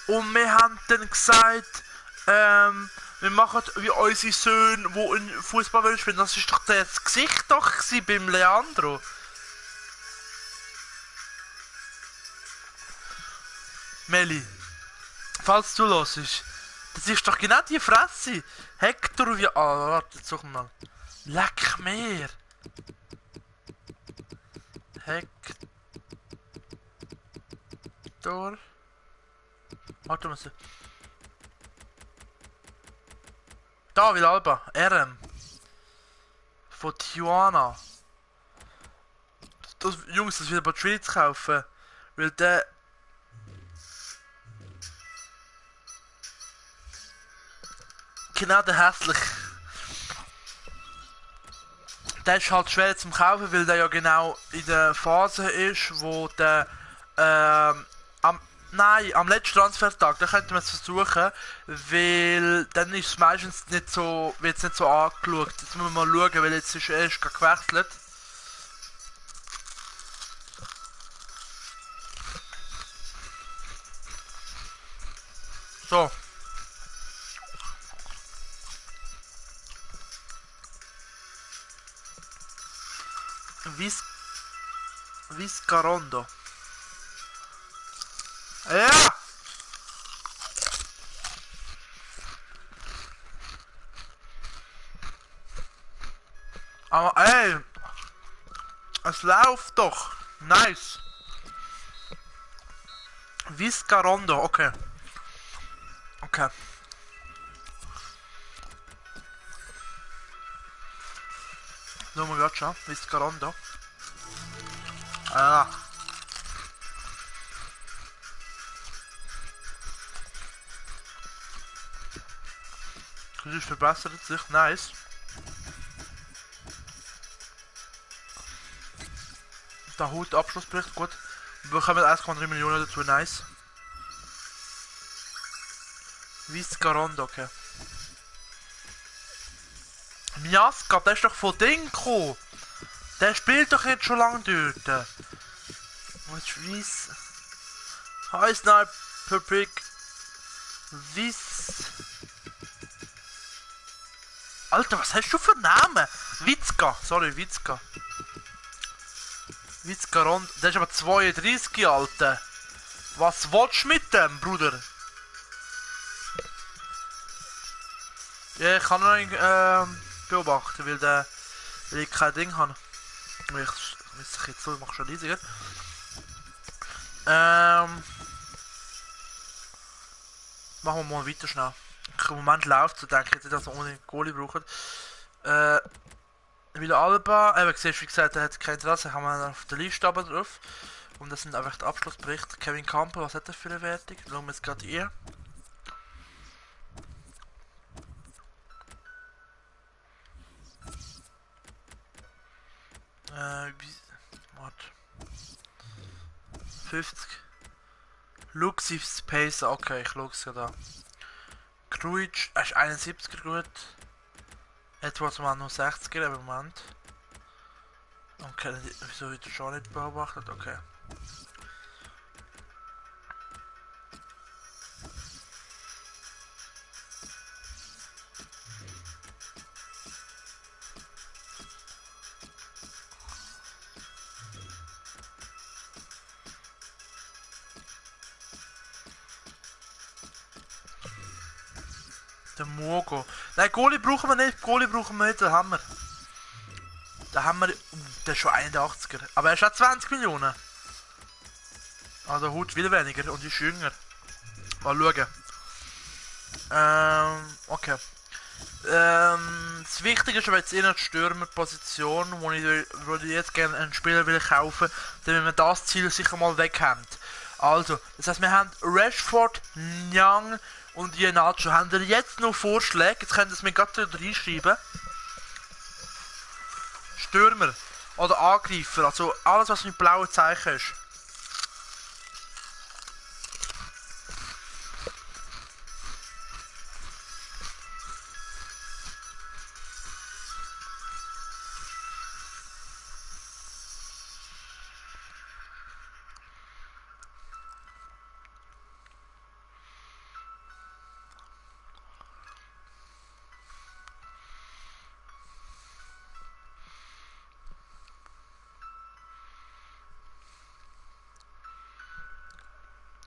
Und wir haben dann gesagt, wir machen wie unsere Söhne, die in Fußball spielen. Das ist doch das Gesicht doch beim Leandro. Melli, falls du los ist. Das ist doch genau die Fresse. Hector wie. Ah, warte, jetzt suchen wir mal. Leck mir. Hector. Warte mal. Da, Villalba. RM. Von Tijuana. Jungs, das wieder Batterie zu kaufen. Weil der. Genau der hässlich. Der ist halt schwer zum kaufen, weil der ja genau in der Phase ist, wo der am letzten Transfertag, da könnte man es versuchen, weil dann ist es meistens nicht so, wird es nicht so angeschaut. Jetzt müssen wir mal schauen, weil jetzt ist er gerade gewechselt. So. Viscarondo. Ja! Aber ey! Es läuft doch! Nice! Viscarondo, okay. Okay. Schauen wir gerade schon. Viscarondo. Ah. Das ist verbessert sich. Nice. Der Hut-Abschlussbericht, gut. Wir bekommen 1,3 Millionen dazu, nice. Viscarondo, okay. Miasca, der ist doch von Ding gekommen. Der spielt doch jetzt schon lange dort. Was ist Wies? Hi Sniper Pick. Wies. Alter, was hast du für Namen? Witzka, sorry, Witzka. Viscarondo, der ist aber 32, Alter. Was willst du mit dem, Bruder? Ja, ich kann noch nicht beobachten, weil ich kein Ding habe. Ich muss jetzt so, ich mache schon riesiger. Machen wir mal weiter schnell. Im Moment läuft es, denke ich jetzt nicht, dass wir ohne Goalie brauchen. Villalba, eben siehst, wie gesagt, er hat kein Interesse, haben wir auf der Liste aber drauf. Und das sind einfach die Abschlussberichte. Kevin Campbell, was hat er für eine Wertung? Schauen wir jetzt gerade hier. Warte. 50. Luxus Pacer, okay, ich schaue es gerade an. Kruic, er ist 71er gut. Edwards war nur 60er im Moment. Okay, wieso wird er schon nicht beobachtet? Okay. Der Mogo. Nein, Goalie brauchen wir nicht. Goalie brauchen wir nicht. Den haben wir. Den haben wir. Der ist schon 81er. Aber er ist auch 20 Millionen. Also Hut viel weniger und ist jünger. Mal schauen. Okay. Das Wichtige ist aber jetzt in der Stürmerposition, wo ich jetzt gerne einen Spieler will kaufen, damit wir das Ziel sicher mal weg haben. Also, das heißt, wir haben Rashford, Nyang und Iheanacho. Haben wir jetzt noch Vorschläge? Jetzt könnt ihr es mir gerade reinschreiben. Stürmer oder Angreifer, also alles was mit blauen Zeichen ist.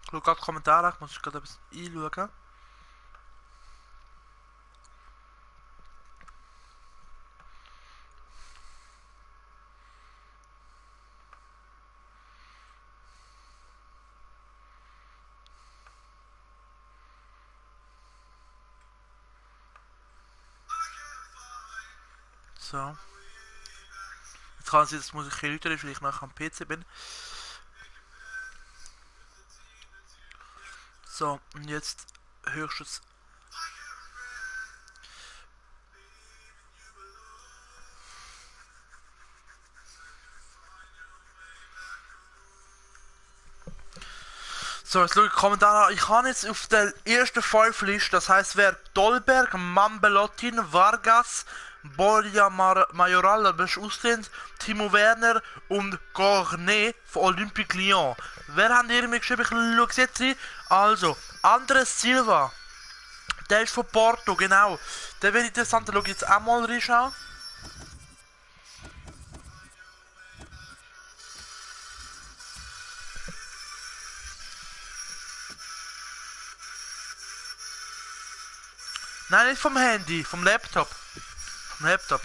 Ich schaue gerade Kommentare, ich muss gerade etwas einschauen. So. Jetzt kann es sein, dass die Musik lauter ist, weil ich nachher am PC bin. So, und jetzt hörst du es. So, jetzt schaue ich die Kommentare an. Ich habe jetzt auf der ersten 5 Liste, das heißt, wer Dolberg, Mambelotin, Vargas, Borja Majoral, das ist ausgehend, Timo Werner und Cornet von Olympique Lyon. Wer hat ihr mir geschrieben? Ich schaue es jetzt rein. Also, Andres Silva, der ist von Porto, genau. Der wäre interessant, da schaue ich jetzt auch mal reinschauen. Nein, nicht vom Handy, vom Laptop. Vom Laptop.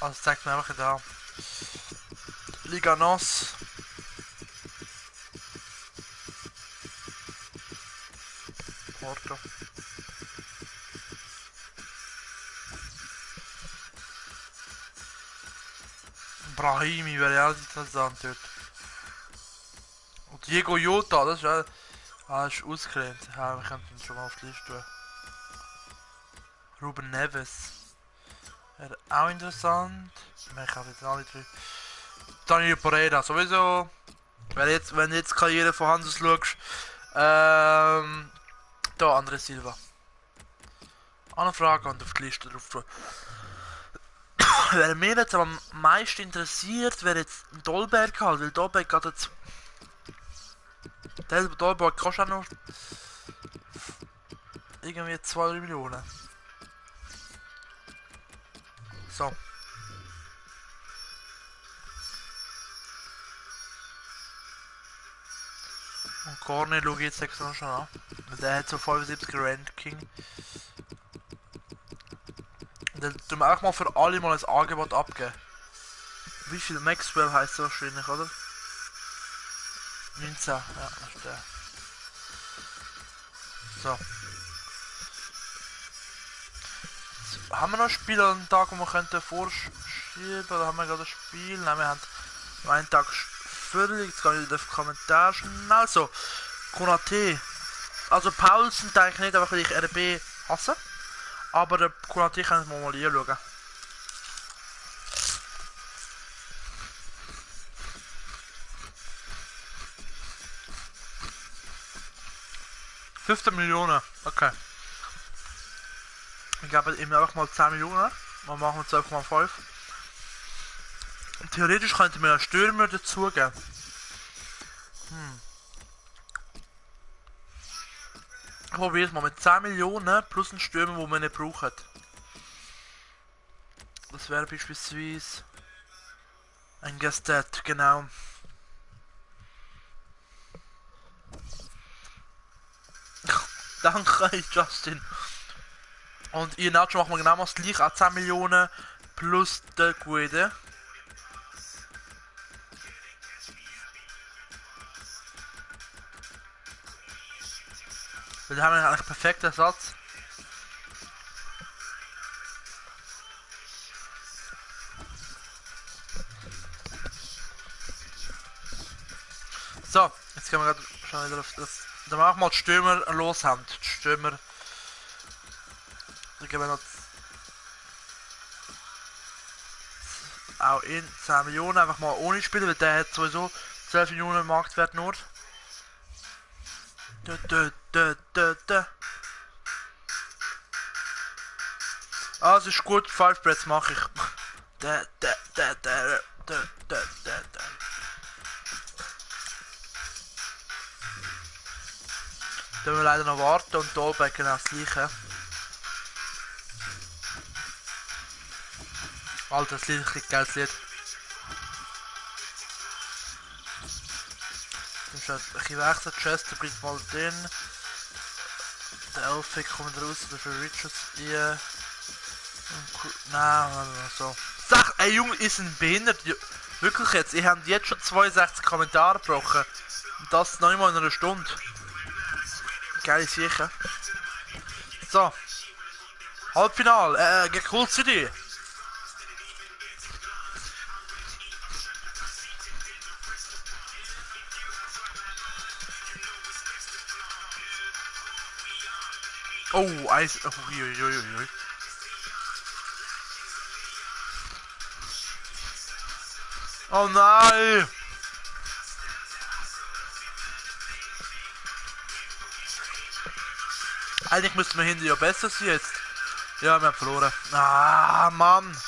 Also zeigt mir einfach da. Liga NOS. Porto. Brahimi wäre auch interessant dort. Und Diego Jota, das ist auch... Ah, das ist ausgelernt. Ja, wir könnten ihn schon mal auf die Liste tun. Ruben Neves. Wäre auch interessant. Ich habe jetzt alle drei. Daniel Pereira, sowieso. Wenn du jetzt Karriere von Hanses schaust. Da, Andres Silva. Anfrage und auf die Liste drauf tun. Wer mir jetzt am meisten interessiert, wäre jetzt Dolberg halt, weil Dolberg hat jetzt... Der Dolberg kostet auch noch... irgendwie 2-3 Millionen. So. Und Cornet schaue ich jetzt extra schon an. Der hat so 75 Ranking. Dann tun wir auch mal für alle mal ein Angebot abgeben. Wie viel Maxwell heißt er wahrscheinlich, oder? 19, ja, das ist der. So. Jetzt haben wir noch Spiele an den Tag, wo wir könnten vorschieben, oder haben wir gerade ein Spiel? Nein, wir haben einen Tag völlig, jetzt kann ich in den Kommentaren schnell so. Konate. Also Paulsen denke ich nicht, einfach weil ich RB hasse. Aber der Konate kann ich mal anschauen. $15 Millionen, okay. Ich gebe ihm einfach mal 10 Millionen. Wir machen 12,5. Theoretisch könnte mir einen Stürmer dazugeben. Ich probiere es mal mit 10 Millionen plus einen Stürmer, den wir nicht brauchen. Das wäre beispielsweise ein Gastet, genau. Danke, Justin. Und ihr Nacho machen wir genau das gleiche, auch 10 Millionen plus der Guede. Wir haben eigentlich perfekten Ersatz. So, jetzt gehen wir gerade schon wieder auf das. Dann machen wir die Stürmer los haben. Die Stürmer. Dann geben wir noch auch in 10 Millionen einfach mal ohne Spieler, weil der hat sowieso 12 Millionen Marktwert nur. Ah, es ist gut, 5 Breaths mache ich. Da müssen wir leider noch warten und Dolbeck genau das gleiche. Alter, das Lied, ein richtig geiles Lied. Dann ist ein bisschen wechselt, Chester bleibt mal drin. Der Elfig kommt raus, dafür Richards rein. Nein, so. Sag, ey Junge, ist ein behindert. Wirklich jetzt, ich habe jetzt schon 62 Kommentare gebrochen. Und das noch nicht mal in einer Stunde. Geile Sache. So. Halbfinale, gegen Cool City. Oh, Eis. Uiuiuiui. Oh nein! Eigentlich müssten wir hinter ja besser sein jetzt. Ja, wir haben verloren. Ah, Mann!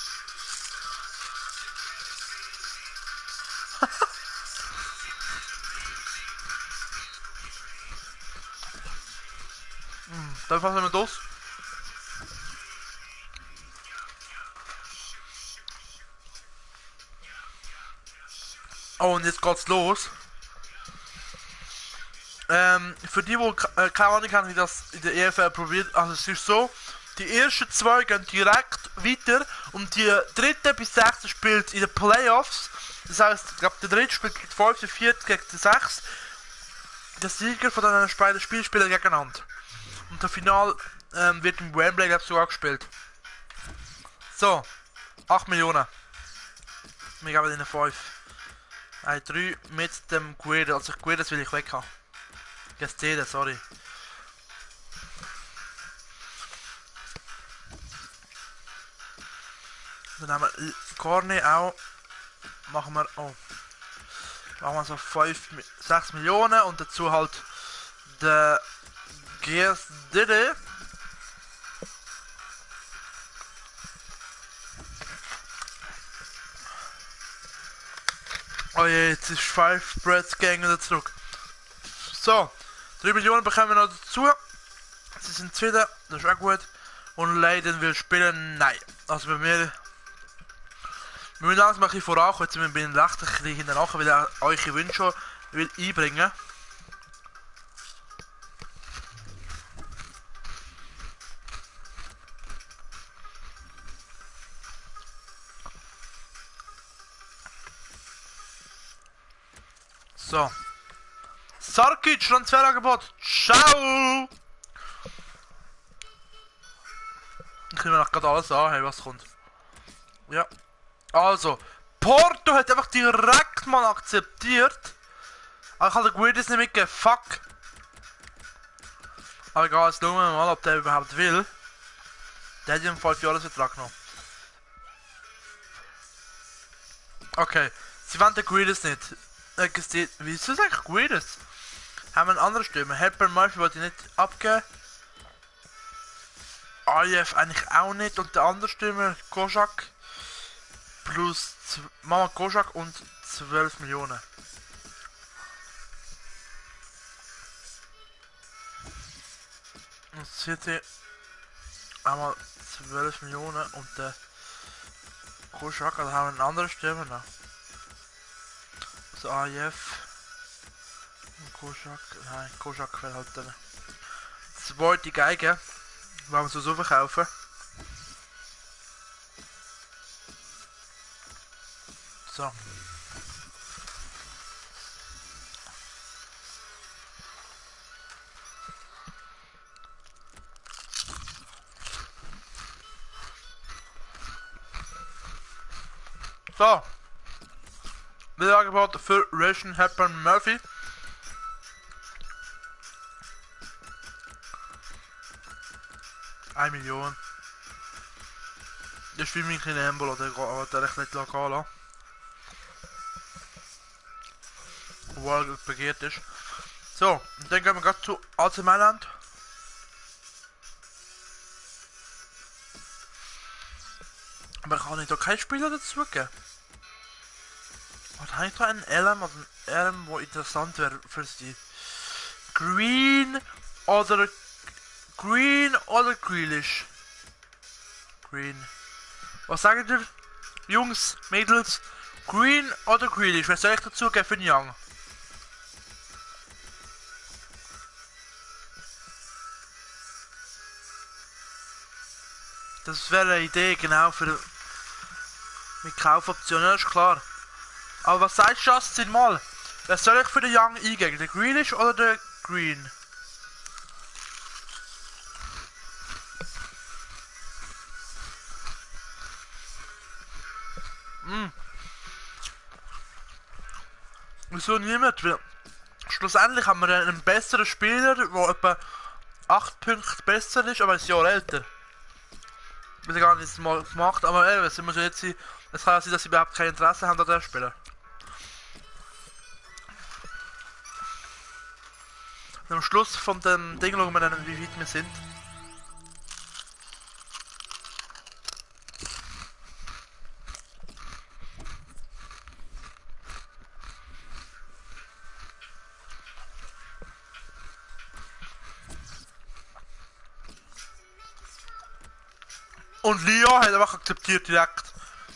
Dann fassen wir das. Oh, und jetzt geht's los. Für die, die keine Ahnung haben, wie das in der EFL probiert, also es ist so, die ersten zwei gehen direkt weiter und die dritte bis sechste spielt in den Playoffs. Das heißt, ich glaube, der dritte spielt gegen den fünften, der vierte gegen den sechsten. Der Sieger von diesen beiden Spielen spielen gegeneinander. Und der Final wird im Wembley, glaube ich, sogar gespielt. So, 8 Millionen. Wir geben ihnen 5. 3 mit dem Guerra, also Guerra will ich weg haben. Gestede, sorry. Dann haben wir Corne auch. Machen wir, machen wir so 6 Millionen und dazu halt der Gestede. Oh je, jetzt ist 5 Breads Gang wieder zurück. So, 3 Millionen bekommen wir noch dazu. Sie sind zufrieden, das ist auch gut. Und Leiden will spielen, nein. Also bei mir. Wir müssen langsam ein bisschen vorankommen, jetzt bin ich recht ein bisschen hinterher, weil ich eure Wünsche will einbringen. So. Sarkic, Transferangebot. Ciao! Ich nehme noch gerade alles an, hey, was kommt. Ja. Also, Porto hat einfach direkt mal akzeptiert. Aber ich habe den Guides nicht mitgegeben, fuck. Aber egal, jetzt schauen wir mal, ob der überhaupt will. Der hat ja einen 5-Jahres-Vertrag genommen. Okay, sie wollen den Guides nicht. Wieso ist eigentlich Guides? Haben wir eine andere Stimme. Helper Murphy wollte ich nicht abgeben. AIF eigentlich auch nicht. Und der andere Stimme, Kojak. Plus Mama Kojak und 12 Millionen. Und City einmal 12 Millionen und der Kojak, also haben wir eine andere Stimme noch. Also AIF. Kojak, nein, Kojak will halt eine zweite Geige, wollen wir so verkaufen. So. So. Angebot für Ration Hepburn Murphy. Eine Million. Das ist wie mein kleiner Embolo, der ich nicht lokal lassen. Obwohl er begehrt ist. So, und dann gehen wir gerade zu AC Mailand. Aber kann ich da keinen Spieler dazu geben? Was habe ich da einen LM oder einen RM, der interessant wäre für sie? Green oder Green oder Grealish? Green. Was sagt ihr? Jungs, Mädels, Green oder Grealish? Was soll ich dazu geben für den Young? Das wäre eine Idee, genau, für mit Kaufoptionen, das ist klar. Aber was sagst du, Justin, mal? Was soll ich für den Young eingeben? Der Grealish oder der Green? Wieso niemand? Weil schlussendlich haben wir einen besseren Spieler, der etwa 8 Punkte besser ist, aber ein Jahr älter. Ich weiß gar nicht, wie es mal gemacht, aber es muss jetzt sein. Es kann ja sein, dass sie überhaupt kein Interesse haben an den Spieler. Und am Schluss von dem Ding schauen wir dann, wie weit wir sind. Und Leo hat einfach akzeptiert direkt.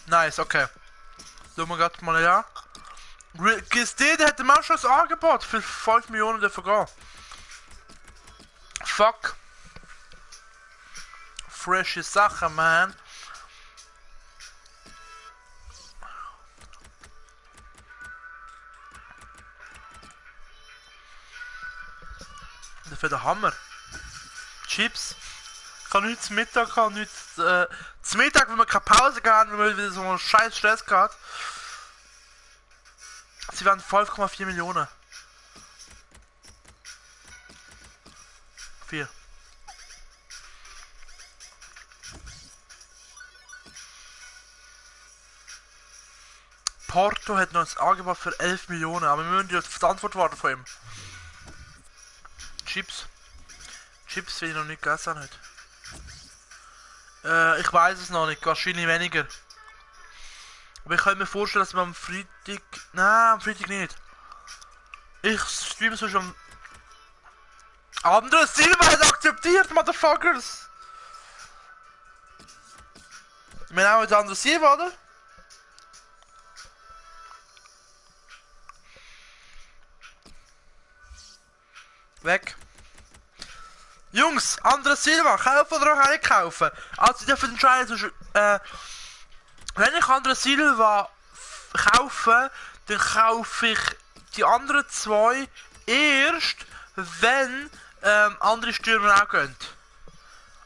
Nice, okay. Schauen wir gerade mal ja. GSD, der hätte man schon das Angebot für 5 Millionen dafür gehen. Fuck. Frische Sache, man. Dafür der Hammer. Chips. Ich kann nichts zum Mittag, kann nichts zum Mittag, wenn wir keine Pause gehabt, wenn wir wieder so einen scheiß Stress gehabt. Sie waren 5,4 Millionen. 4. Porto hat noch ein Angebot für 11 Millionen, aber wir müssen jetzt auf die Antwort warten von ihm. Chips. Chips will ich noch nicht gegessen heute. Ich weiß es noch nicht, wahrscheinlich weniger. Aber ich könnte mir vorstellen, dass wir am Freitag... Nein, am Freitag nicht. Ich streame so schon... Andere Silber hat akzeptiert, Motherfuckers! Wir haben jetzt andere Silber, oder? Weg. Jungs, andere Silber, kaufen oder auch nicht kaufen? Also, ich darf entscheiden zwischen, wenn ich andere Silber kaufe, dann kaufe ich die anderen 2 erst, wenn andere Stürmer auch gehen.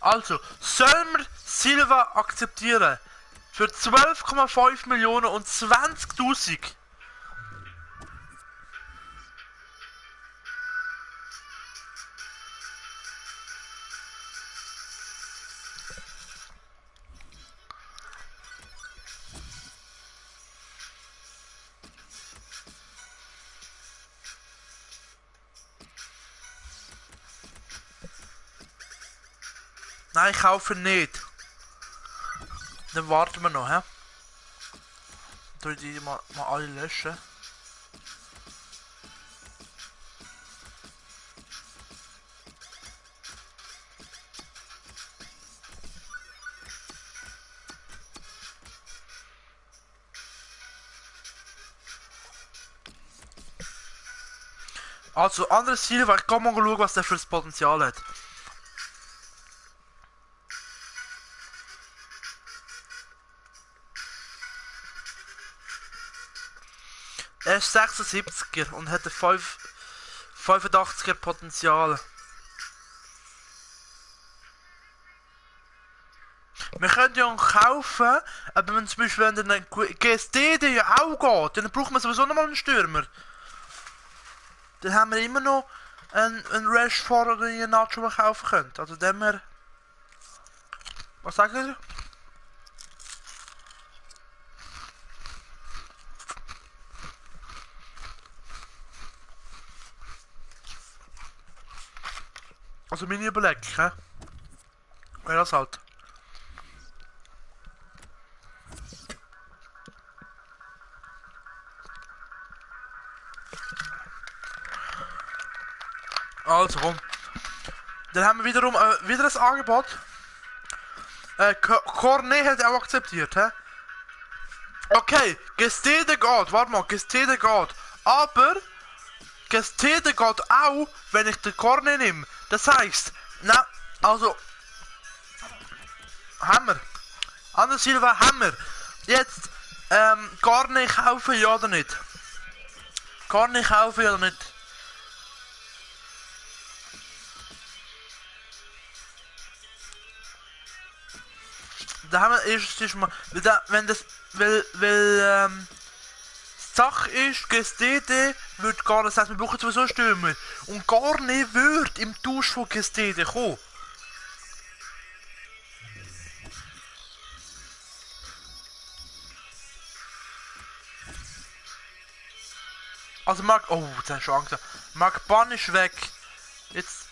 Also, sollen wir Silva akzeptieren? Für 12,5 Millionen und 20.000. Nein, ich kaufe nicht. Dann warten wir noch, hä? Dann die mal alle löschen. Also, andere Ziele, weil ich kann mal schauen, was der für das Potenzial hat. Er ist 76er und hat ein 85er Potenzial. Wir können ja auch kaufen, aber wenn zum Beispiel wenn der GSD der ja auch geht, dann braucht man sowieso nochmal einen Stürmer. Dann haben wir immer noch einen Rashford oder einen Nacho, den wir kaufen können. Also dem her... Was sagt ihr? Also meine Überlegung, hä? Wäre das halt. Also komm. Dann haben wir wiederum wieder ein Angebot. Cornet hat auch akzeptiert, hä? Okay, Gestede geht, warte mal, Gestede geht. Aber Gestede geht auch, wenn ich den Cornet nehme. Das heißt, na, also Hammer. Anders Silva, Hammer. Jetzt, Cornet kaufen, ja oder nicht? Cornet kaufen, ja oder nicht? Da haben wir erstens mal, wenn das, die Sache ist, Gestede wird gar nicht, das heißt, wir brauchen sowieso Stürmer. Und gar nicht wird im Tausch von Gestede kommen. Also Mark, oh, jetzt hast du schon Angst. Mark Bann ist weg. Jetzt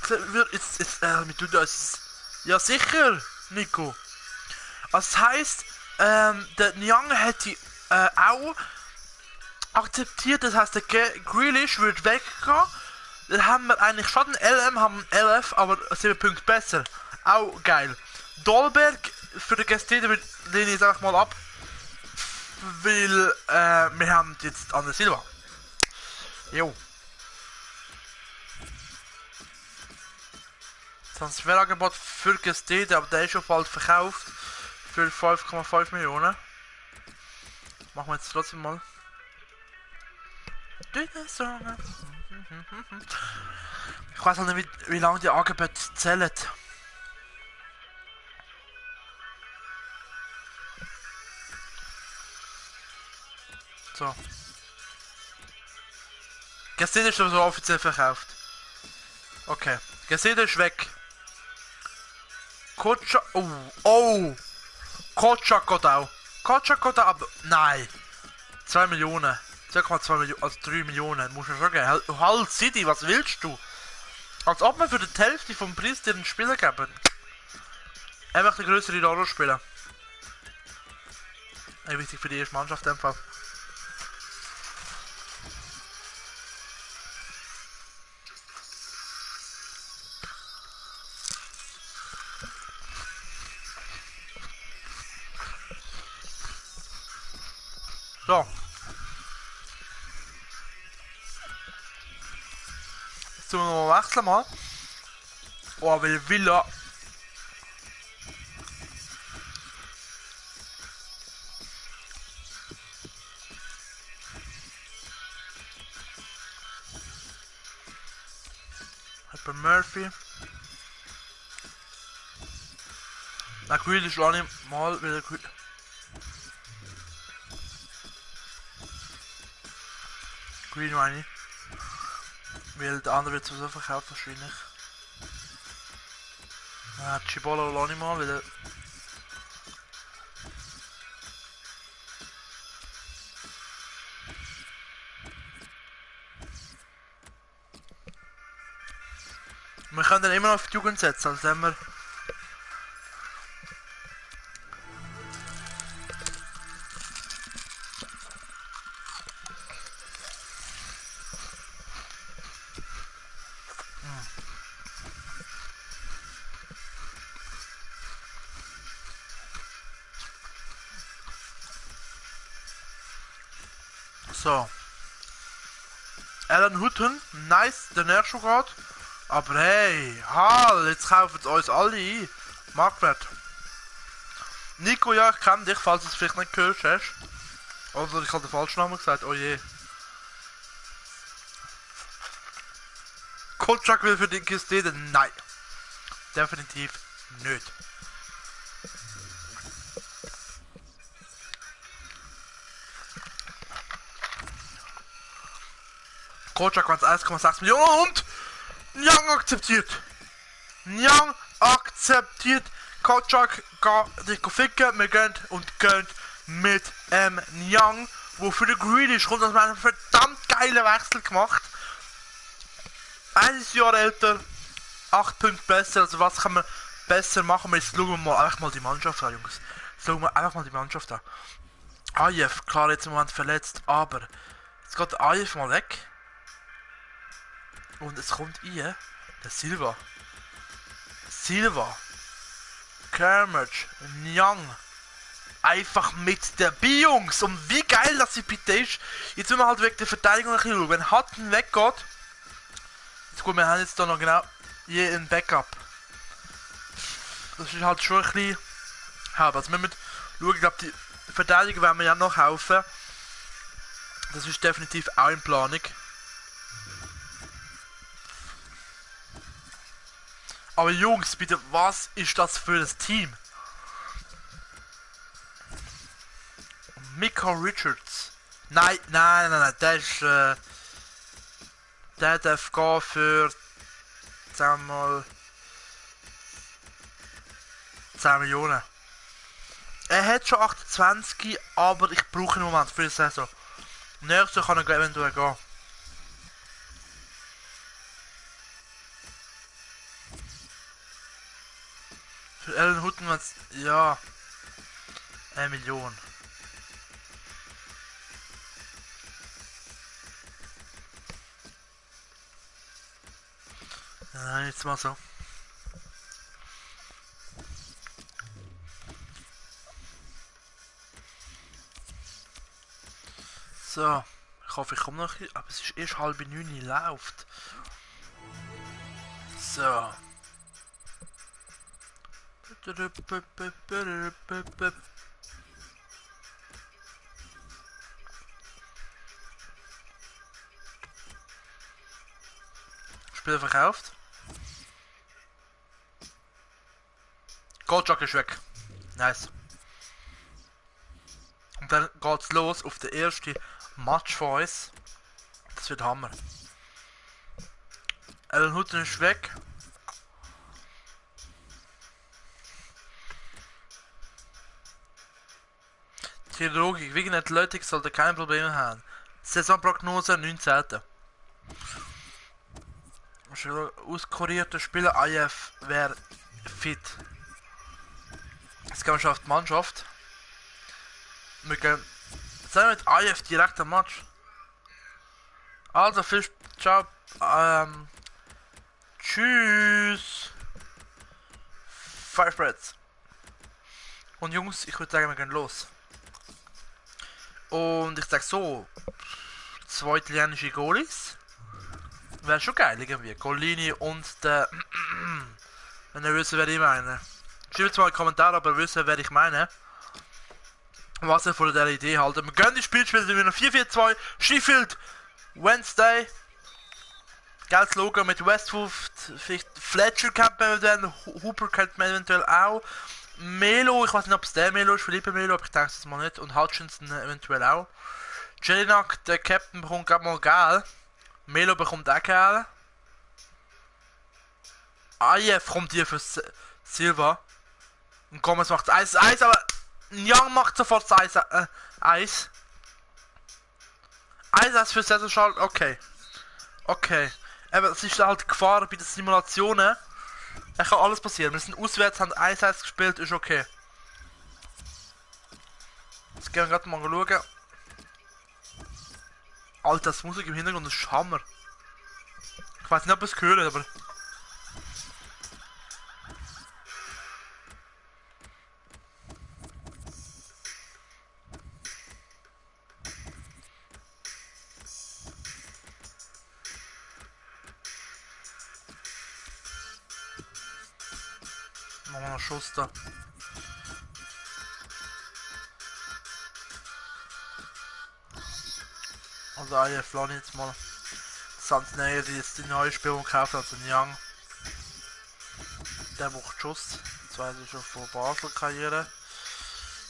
wir tun das. Ja sicher, Nico. Also das heisst, der Nyang hätte auch akzeptiert, das heisst der Grealish wird weggehen. Dann haben wir eigentlich schon den LM, haben einen LF, aber 7 Punkte besser. Auch geil. Dolberg für den Gestede lehne ich jetzt einfach mal ab. Weil wir haben jetzt André Silva. Jo. Transferangebot für Gestede, aber der ist schon bald verkauft. Für 5,5 Millionen. Machen wir jetzt trotzdem mal. Ich weiß halt nicht, wie lange die Angebote zählen. So. Gestede ist sowieso offiziell verkauft. Okay. Gestede ist weg. Kocha. Oh! Kocha geht auch. Kocha geht auch, aber. Nein! 2 Millionen. 2,2 Millionen. Also 3 Millionen. Muss man schon geben. Hull City, was willst du? Als ob wir für die Hälfte vom Preis dir einen Spieler geben. Er möchte eine größere Rolle spielen. Wichtig für die erste Mannschaft in dem Fall. So. Jetzt tun wir noch mal wechseln mal. Oh, weil Villa. Hat bei Murphy. Na, Grealish auch nicht mal wieder Green meine ich. Weil der andere wird sowieso verkauft wahrscheinlich. Chibolo auch nicht mal, weil er... Wir können dann immer noch auf die Jugend setzen, also haben wir... So. Alan Hutton, nice, der nächste gerade. Aber hey, Hall, jetzt kaufen sie uns alle ein. Marktwert. Nico, ja, ich kenne dich, falls du es vielleicht nicht gehört hast. Oder ich habe den falschen Namen gesagt, oh je. Kolchak will für die Gestede, nein. Definitiv nicht. Kolchak waren es 1,6 Millionen und Nyang akzeptiert. Nyang akzeptiert. Kolchak geht dich ficken, wir gehen und gehen mit Nyang, wo für den Grealish kommt, dass man einen verdammt geilen Wechsel gemacht. 1 Jahr älter, 8 Punkte besser, also was kann man besser machen? Jetzt schauen wir mal einfach mal die Mannschaft an, Jungs. Schauen wir einfach mal die Mannschaft an. Ajev, klar jetzt im Moment verletzt, aber jetzt geht Ajev mal weg. Und es kommt ihr, der Silva. Kermage, Nyang. Einfach mit dabei, Jungs. Und wie geil das bitte ist. Jetzt müssen wir halt wegen der Verteidigung ein bisschen schauen. Wenn Hutton weggeht. Jetzt gut, wir haben jetzt da noch genau je ein Backup. Das ist halt schon ein bisschen. Also wir müssen schauen, ich glaube, die Verteidigung werden wir ja noch kaufen. Das ist definitiv auch in Planung. Aber Jungs, bitte, was ist das für ein Team? Mika Richards. Nein, der ist, der darf gehen für, sagen wir mal, 10 Millionen. Er hat schon 28, aber ich brauche ihn im Moment für die Saison. Nächstes kann er eventuell gehen. Für Alan Hutton, ja, 1 Million. Nein, jetzt mal so. So, ich hoffe, ich komme noch ein bisschen, aber es ist erst 8:30 läuft. So. Spieler verkauft. Goldjock ist weg. Nice. Und dann geht's los auf den ersten Match von uns. Das wird Hammer. Alan Hutton ist weg. Chirurgik wegen Athletik sollte kein Problem haben. Saisonprognose 19. Auskurierter Spieler IF wäre fit. Jetzt gehen wir schon auf die Mannschaft. Wir gehen zusammen mit IF direkt am Match. Also viel ciao. Tschüss. Fire Spreads. Und Jungs, ich würde sagen, wir gehen los. Und ich sag so, 2 italienische Goalies. Wäre schon geil irgendwie. Golini und der. Wenn ihr wisst, wer ich meine. Schreibt mal in die Kommentare, ob ihr wisst, wer ich meine. Was ihr von der Idee haltet. Wir gehen die Spielspiele wieder 4-4-2. Sheffield Wednesday. Geiles Logo mit Westwood. Fletcher kennt man eventuell. Hooper kennt man eventuell auch. Melo, ich weiß nicht, ob es der Melo ist, Philippe Melo, aber ich denke es mal nicht. Und Hutchinson eventuell auch. Jelinak, der Captain, bekommt gerade mal Geld. Melo bekommt auch Geld. Ayev kommt hier für Silva. Und Gomez macht 1-1, aber Young macht sofort 1-1. 1-1 für Saisonstart, okay. Okay. Aber es ist halt Gefahr bei den Simulationen. Es kann alles passieren. Wir sind auswärts, haben 1-1 gespielt, ist okay. Jetzt gehen wir gerade mal schauen. Alter, das Musik im Hintergrund ist Hammer. Ich weiß nicht, ob ihr es gehört, aber. Machen wir noch Schuss da. Also IF lasse ich jetzt mal Santinelli, die jetzt die neue Spielung gekauft hat, also Young. Der macht Schuss. Das weiß ich schon von Basel Karriere.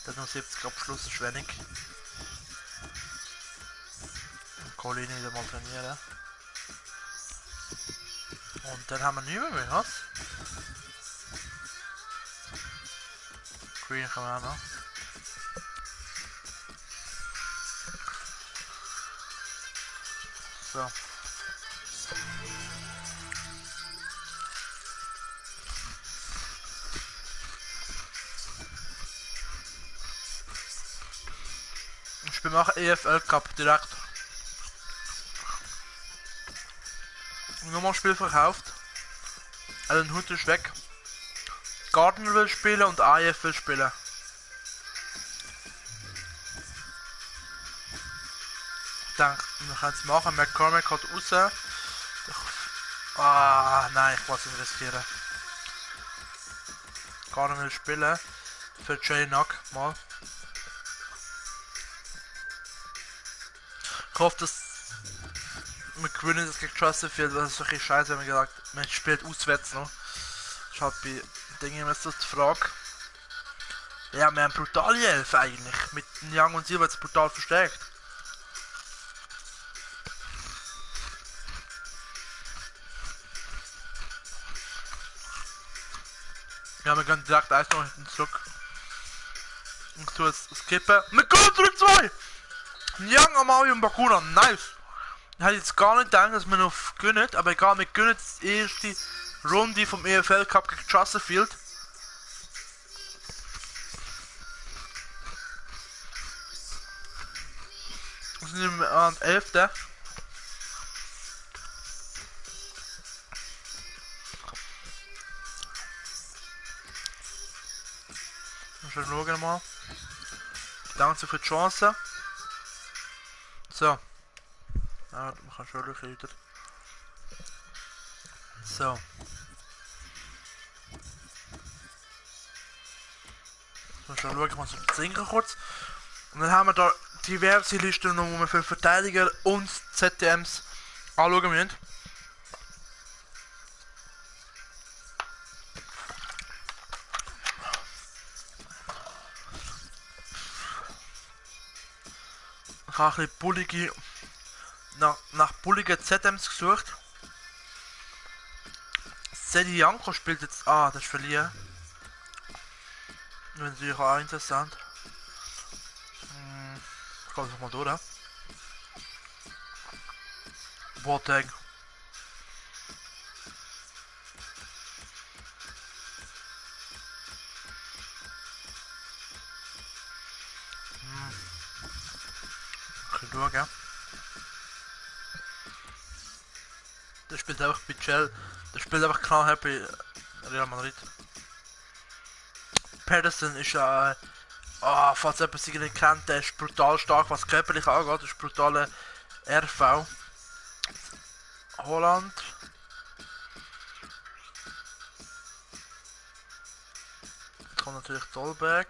Der hat nur 70 Abschluss, ist wenig. Und Colini wieder mal trainieren. Und dann haben wir nicht mehr, was? Green kann man auch noch. So. Ich bin auch EFL Cup direkt. Nochmal Spiel verkauft. Alan Hut ist weg. Gardner will spielen und AF will spielen. Ich denke, wir können es machen. McCormack hat raus. Ah, nein, ich will es nicht riskieren. Gardner will spielen. Für Jay Knock mal. Ich hoffe, dass wir gewinnen das gegen Chesterfield, weil es ist ein bisschen scheiße, wenn man gesagt man spielt auswärts noch. Das ist halt bei Dingen immer so die Frage. Ja, wir haben brutale Elf eigentlich. Mit Young und Silva jetzt brutal verstärkt. Ja, wir gehen direkt 1 noch hinten zurück. Ich tue jetzt skippen. Wir gehen zurück 2! Young, Amali und Bakuna, nice! Ich hätte jetzt gar nicht gedacht, dass wir noch gewinnen, aber egal, wir gewinnen die erste Runde vom EFL Cup gegen Chesterfield. Wir sind an 11. Wir schauen mal. Danke für die Chance. So. Ja, man kann schon wieder. So. Mal schauen, ich mal so sinken kurz. Und dann haben wir da diverse Listen, wo wir für Verteidiger und ZTMs anschauen müssen. Ich habe ein bisschen bullige, nach bulligen ZMs gesucht. Sedi Janko spielt jetzt. Ah, das ist verlieren. Das ist natürlich auch interessant. Ich komme noch mal durch. Boateng. Schauen. Der spielt einfach bei Chelsea. Der spielt einfach knallhart bei Real Madrid. Pedersen ist falls jemand sie nicht kennt, der ist brutal stark, was körperlich angeht. Das ist brutale RV. Holland. Jetzt kommt natürlich Dolberg.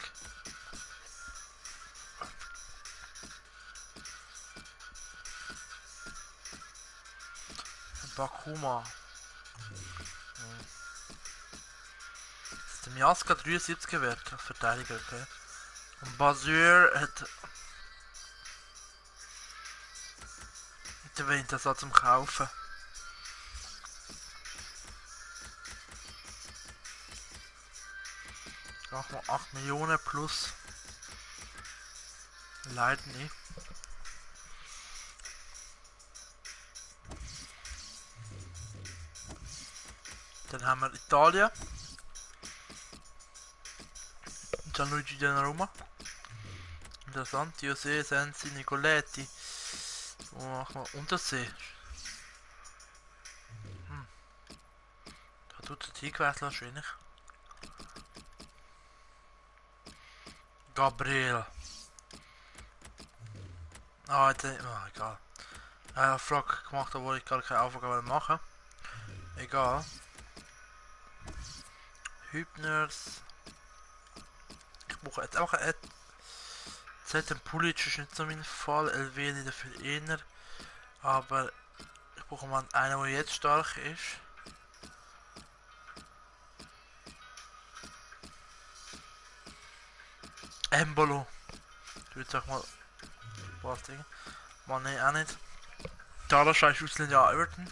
Bakuma. Der Miaska 73 Wert als Verteidiger, okay. Und Basur hat den Winter so zum Kaufen. Machen wir 8 Millionen plus. Leider nicht. Dann haben wir Italien. Gianluigi Donnarumma. Interessant. José Sensi Nicoletti. Wo machen wir Untersee? Da tut der Team gewechselt wahrscheinlich. Gabriel. Ah, jetzt egal. Eine Frage gemacht, obwohl ich gar keine Aufgabe machen. Egal. Hübners. Ich brauche jetzt auch ein ZM Pulic ist nicht so mein Fall, Elvedi dafür eher. Aber ich brauche mal einen, der jetzt stark ist. Embolo. Ich würde sag mal was Ding. Man, ne, auch nicht. Da das scheiß Ausländer ja Everton.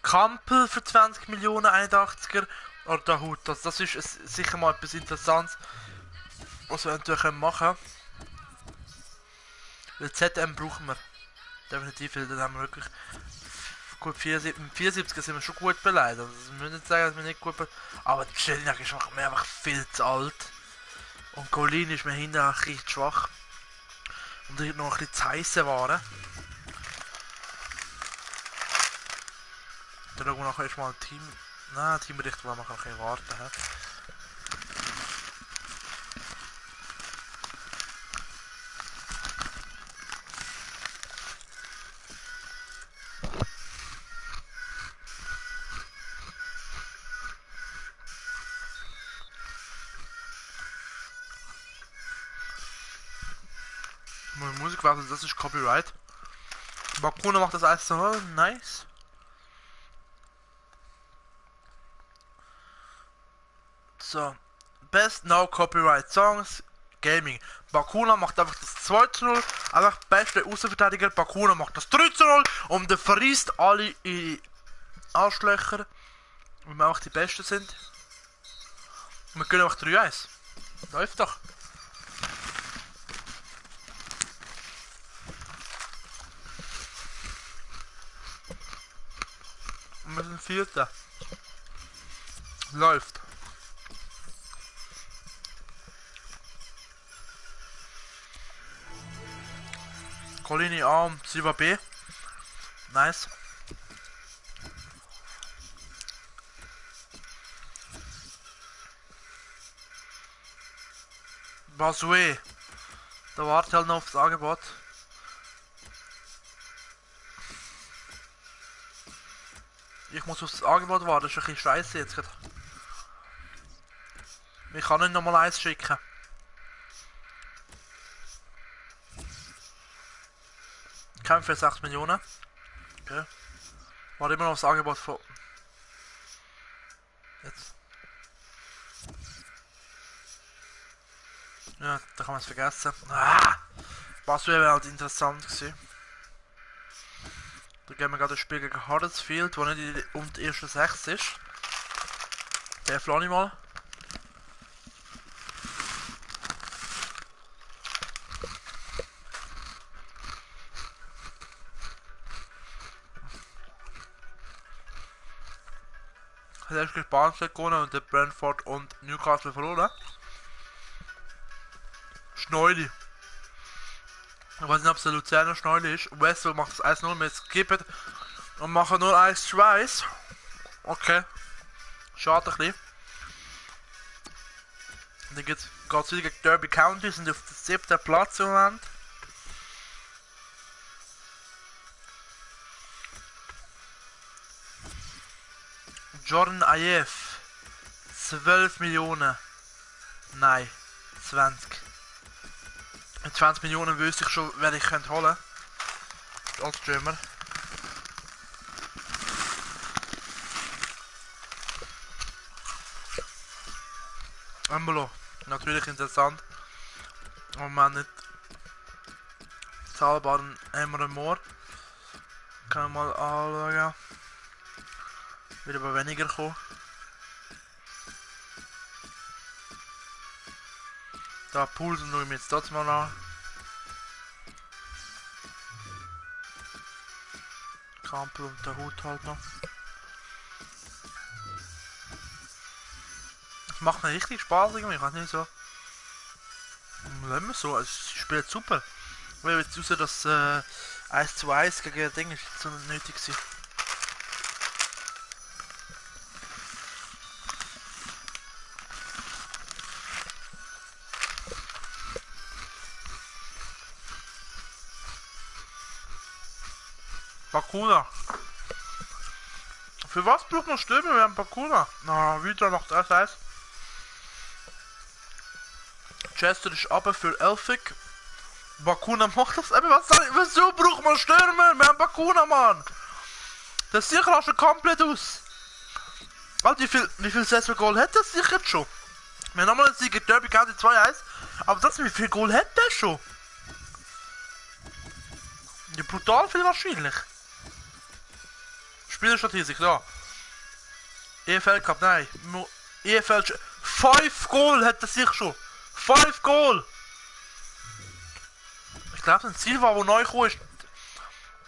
Kampel für 20 Millionen 81er oder der Hut. Das ist sicher mal etwas Interessantes, was wir natürlich machen können. Weil ZM brauchen wir definitiv, weil dann haben wir wirklich gut, 74 sind wir schon gut beleidigt. Also, wir müssen nicht sagen, dass wir nicht gut beleidigt. Aber Jelinek ist mir einfach viel zu alt. Und Golin ist mir hinten ein bisschen schwach. Und ich noch ein bisschen zu heissen waren. Dann schauen wir nachher erstmal ein Team. Nein, Teamrichter wollen wir noch ein bisschen warten. He? Musik wechseln, das ist Copyright. Bakuna macht das alles so nice. So. Best No Copyright Songs Gaming. Bakuna macht einfach das 2:0. Einfach beste Außenverteidiger. Bakuna macht das 3:0 und der verriest alle in Arschlöcher. Weil wir auch die Besten sind. Und wir können auch 3-1. Läuft doch. Und wir sind Vierter. Läuft. Colini A und Silva B. Nice. Basue. Da wartet halt noch aufs Angebot. Ich muss aufs Angebot warten, das ist ein bisschen scheiße jetzt gerade. Ich kann nicht nochmal eins schicken. Kämpfe für 6 Millionen. Okay. Warte immer noch aufs Angebot von. Jetzt. Ja, da kann man es vergessen. Was wäre halt interessant gewesen. Da gehen wir gerade das Spiel gegen Huddersfield, wo nicht um die ersten 6 ist. Der flanne mal. Der ist Barnstead gewonnen und der Brentford und Newcastle verloren. Schneuli. Ich weiß nicht, ob es der Luzerner Schneuli ist. Wessel macht das 1:0, wir skippen und machen nur 1-2. Okay. Schade ein bisschen. Dann geht es wieder gegen Derby County, sind auf dem 7. Platz im Moment. Jordan Ayew. 12 Millionen. Nein, 20. Mit 20 Millionen wüsste ich schon, wer ich könnte holen. Als Stürmer. Embolo. Natürlich interessant. Aber man nicht zahlbaren Emre Moore. Kann man mal anschauen. Wird aber weniger kommen. Da pulsen wir jetzt trotzdem mal an. Kampel und der Hut halt noch. Das macht mir richtig Spaß irgendwie, ich weiß nicht so. Lassen wir so, also sie spielt super. Weil jetzt außer das 1:1 gegen das Ding ist so nötig gewesen. Bakuna. Für was braucht man Stürmer? Wir haben Bakuna. Na, wieder macht das heißt. Chester ist aber für Elphick. Bakuna macht das eben. Wieso braucht man Stürmer? Wir haben Bakuna, Mann. Das sicher auch schon komplett aus. Alter, wie viel Saison-Goal hat das sicher schon? Wir haben nochmal einen Sieg gegen Derby County 2-1. Aber das, wie viel Goal hat der schon? Ja, brutal viel wahrscheinlich. Spielerstatistik, da. EFL Cup, nein. EFL 5 Goal hat er sich schon. 5 Goal! Ich glaube, ein Silva, der neu gekommen ist,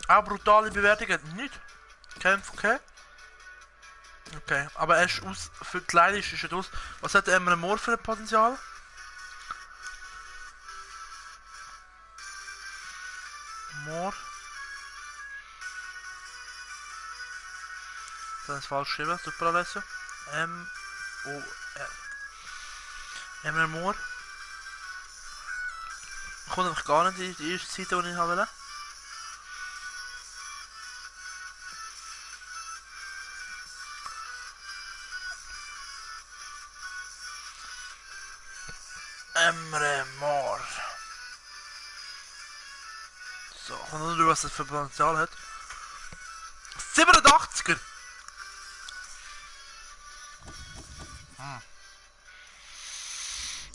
auch brutale Bewertungen. Nicht. Kämpfe, okay. Okay, aber er ist aus, für klein ist er aus. Was hat Emre Moore für ein Potenzial? Moore. Das ist falsch geschrieben, super lesen. M-O-R. Emre Moore. Kommt einfach gar nicht in die erste Seite, die ich haben will. Emre Moore. So, kommt nur, was das für Potenzial hat. 87er!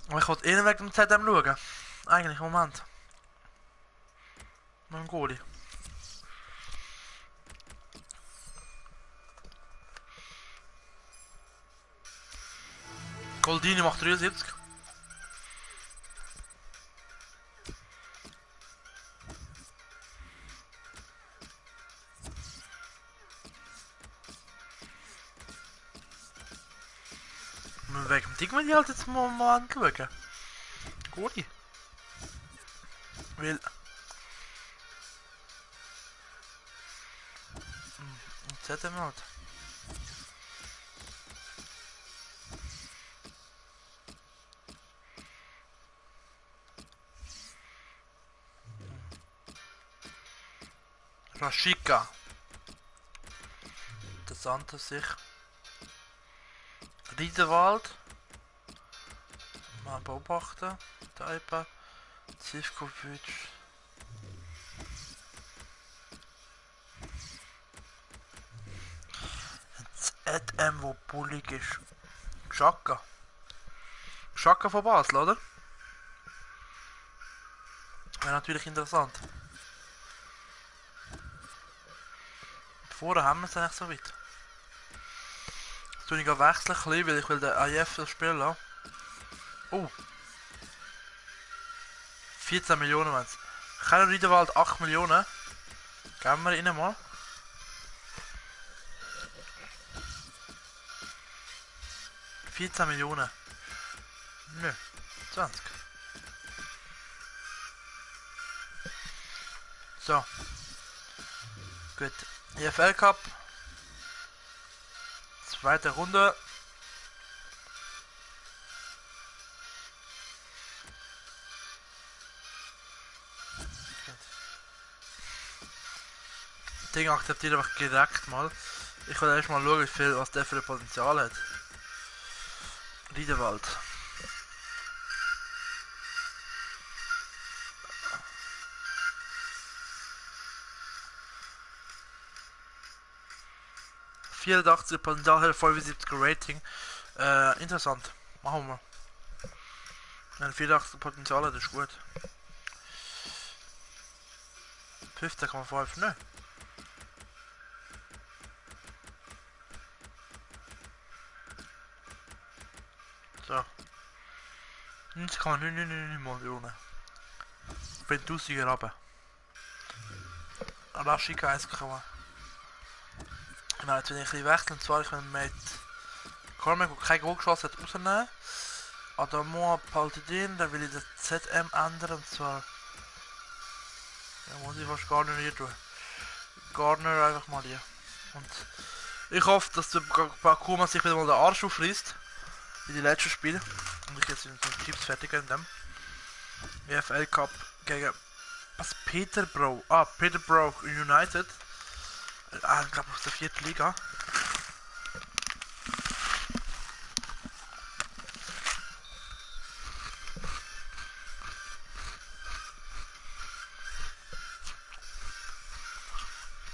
Aber ich wollte eh wegen dem ZM schauen. Eigentlich, Moment. Noch ein Goalie. Goldini macht 73. Wegen dem Ding will ich halt jetzt mal anschauen. Goalie. Weil... ZM halt. Rashika. Interessant an sich. Riedewald. Mal beobachten. Typen. Zivkovic. ZM, wo bullig ist. Xhaka. Xhaka von Basel, oder? Wäre natürlich interessant. Vorher haben wir es eigentlich so weit. Jetzt tue ich wechseln, weil ich will den AIF spielen lassen. Oh. 14 Millionen meinst du. Keiner Riedewald 8 Millionen. Geben wir ihnen mal. $14 Millionen. Nö. 20. So. Gut. EFL Cup. Zweite Runde. Ding akzeptiert einfach direkt mal. Ich will erst mal schauen, was der für ein Potenzial hat. Riedewald. ...84 Potenzial hat, 75er Rating. Interessant. Machen wir. Wenn 84 Potenzial hat, ist gut. 15,5, ne? So. 90,999 Millionen. Bei 1000er runter. Rashika 1, genau, jetzt will ich ein bisschen wechseln. Und zwar, ich will mit Cormac, der kein Goal geschossen hat, rausnehmen. Adamo Paltidin, da will ich das ZM ändern. Und zwar. Ja, muss ich fast Garner hier tun. Garner einfach mal hier. Und ich hoffe, dass der Bakuma sich wieder mal den Arsch aufreißt. Wie die letzten Spiele. Und ich jetzt mit den Tipps fertig in dem. EFL Cup gegen was? Peterborough. Ah, Peterborough United. Ich glaube aus der 4. Liga.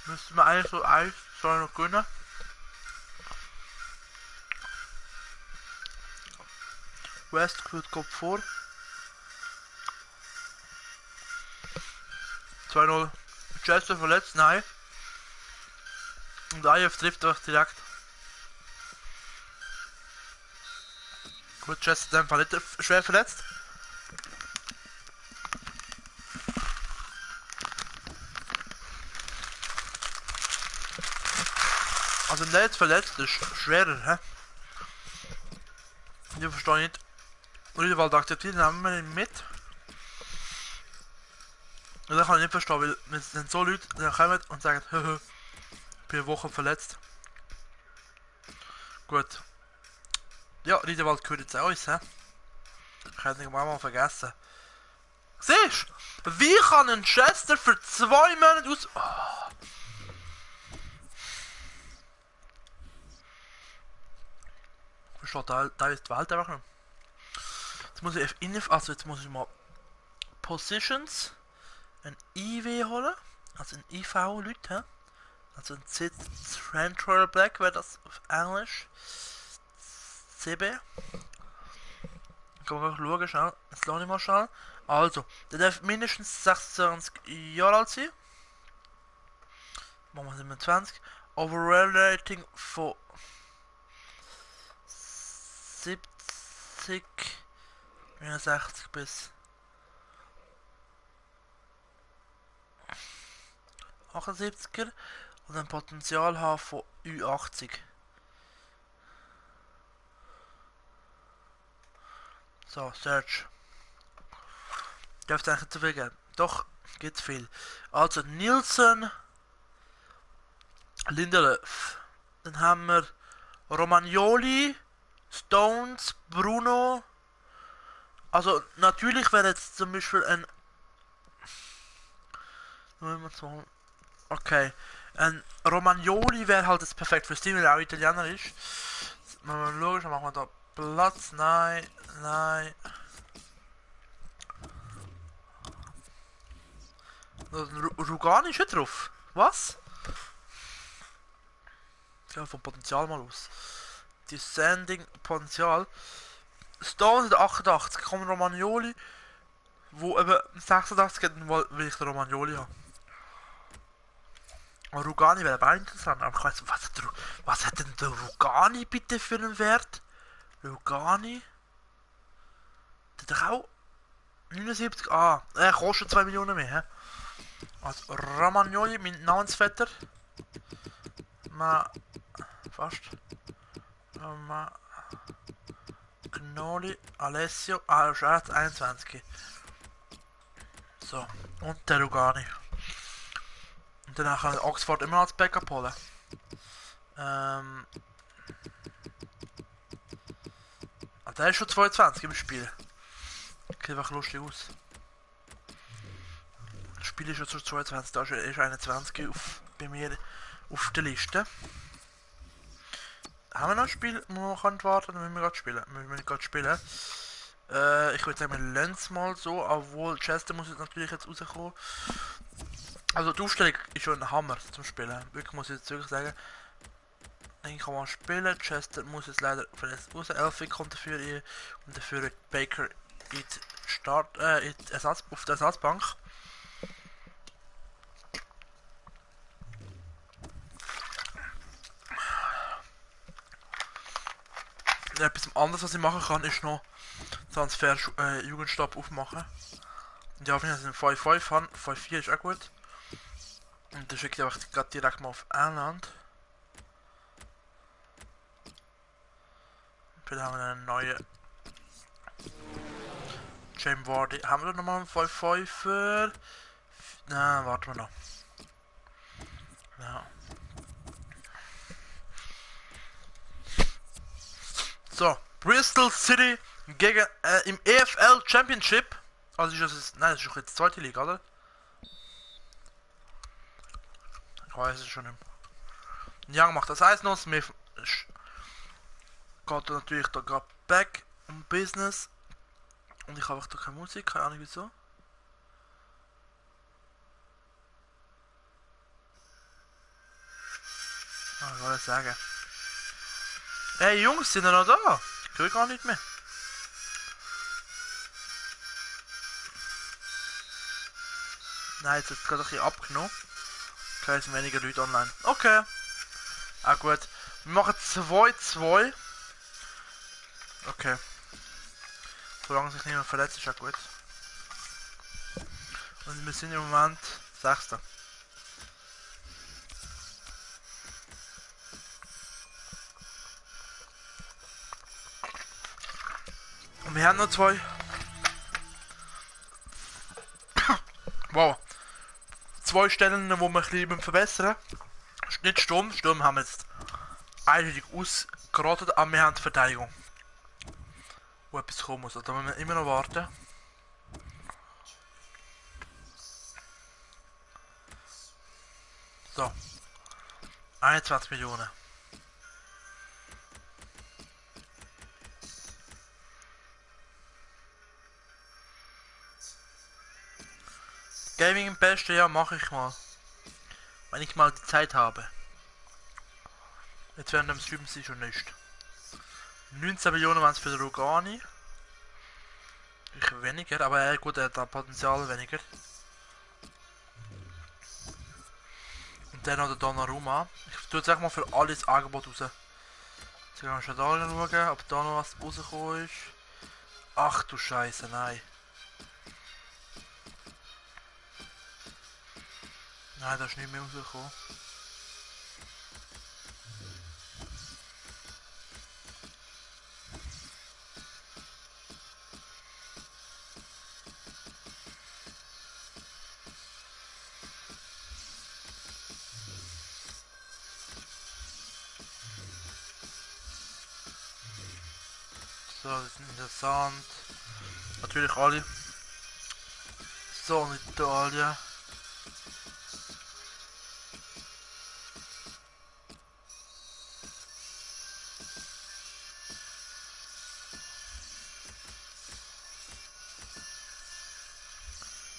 Müssten wir eigentlich so 1, 2 noch gönnen. Westwood kommt vor. 2-0. Chester verletzt, nein. Und IF trifft doch direkt. Gut, Chester in dem Fall nicht schwer verletzt. Also der jetzt verletzt ist schwerer, hä? Ich verstehe nicht. Rüdewald akzeptiert, nehmen wir ihn mit. Und das kann ich nicht verstehen, weil es sind so Leute, die kommen und sagen, haha, ich bin eine Woche verletzt. Gut. Ja, Rüdewald gehört jetzt uns, hä? Ich hätte ihn mal vergessen. Siehst du? Wie kann ein Chester für 2 Monate aus... Oh. Ich verstehe da ist die Welt einfach nicht. Jetzt muss ich also jetzt muss ich mal Positions, ein IW holen, also ein IV Leute, also ein Central Black wäre das auf Englisch. CB. Kann man schauen, schnell. Jetzt lasse ich mal schnell. Also, der darf mindestens 26 Jahre alt sein. Machen wir 27. Overall Rating von 70, 69 bis 78er und ein Potenzial haben von Ü80. So, Search. Dürfte eigentlich zu viel geben. Doch, geht viel. Also Nielsen, Lindelöf. Dann haben wir Romagnoli, Stones, Bruno. Also natürlich wäre jetzt zum Beispiel ein... Okay. Ein Romagnoli wäre halt das perfekt fürs Team, weil er auch Italiener ist. Mal schauen, dann machen wir da Platz. Nein, nein. Rugani ist schon drauf. Was? Ich gehe vom Potenzial mal aus. Descending Potenzial. Stone hat 88, kommt Romagnoli, wo eben 86 hat, will ich den Romagnoli haben. Aber Rugani wäre auch interessant, aber ich weiss, was hat denn der Rugani bitte für einen Wert? Rugani? Der hat auch 79, er kostet 2 Millionen mehr, he? Also Romagnoli, mein Namensvetter. Fast. Gnoli, Alessio, Schwarz 21. So, und der Rugani. Und danach kann Oxford immer als Backup holen. Der ist schon 22 im Spiel. Sieht einfach lustig aus. Das Spiel ist schon 22, da ist 21 bei mir auf der Liste. Haben wir noch ein Spiel, wo man warten kann, dann müssen wir gerade spielen. Ich würde sagen, wir lassen es mal so, obwohl Chester muss jetzt natürlich jetzt rauskommen. Also die Aufstellung ist schon ein Hammer zum Spielen. Wirklich muss ich jetzt wirklich sagen. Ich kann mal spielen. Chester muss jetzt leider verletzt raus. Elfie kommt dafür rein und dafür Baker in die auf der Ersatzbank. Etwas anderes, was ich machen kann, ist noch Transfer Jugendstab aufmachen. Und ja, wenn ich einen 5-5 habe, 5-4 ist auch gut. Und dann schicke ich einfach gerade direkt mal auf England. Vielleicht haben wir einen neuen James Wardy. Haben wir da nochmal einen 5-5er? Nein, warten wir noch. Ja. So, Bristol City gegen im EFL Championship. Also ist das, nein, das ist doch jetzt die zweite Liga, oder? Ich weiß es schon nicht mehr. Young macht das 1-0, Smith geht natürlich da gerade back um Business. Und ich habe einfach da keine Musik, keine Ahnung wieso. Ich wollte sagen. Hey Jungs, sind ihr noch da? Ich höre gar nicht mehr. Nein, jetzt hat es gerade ein bisschen abgenommen. Okay, es sind weniger Leute online. Okay. Ah gut. Wir machen 2-2. Okay. Solange sich niemand verletzt, ist auch gut. Und wir sind im Moment 6. Und wir haben noch zwei. Wow. Zwei Stellen, wo wir ein bisschen verbessern. Nicht Sturm. Sturm haben wir jetzt eindeutig ausgerottet, aber wir haben die Verteidigung. Wo etwas kommen muss. Da müssen wir immer noch warten. So. 21 Millionen. Gaming im besten Jahr mache ich mal. Wenn ich mal die Zeit habe. Jetzt während dem Stream sie schon nicht. 19 Millionen waren es für den Rugani. Ich weniger, aber gut, er hat da Potenzial weniger. Und dann noch der Donnarumma. Ich tue jetzt einfach mal für alles Angebot raus. Jetzt können wir schon da schauen, ob da noch was rausgekommen ist. Ach du Scheiße, nein. Nein, da ist nicht mehr rausgekommen. So, das ist interessant. Natürlich alle. So, und Italien.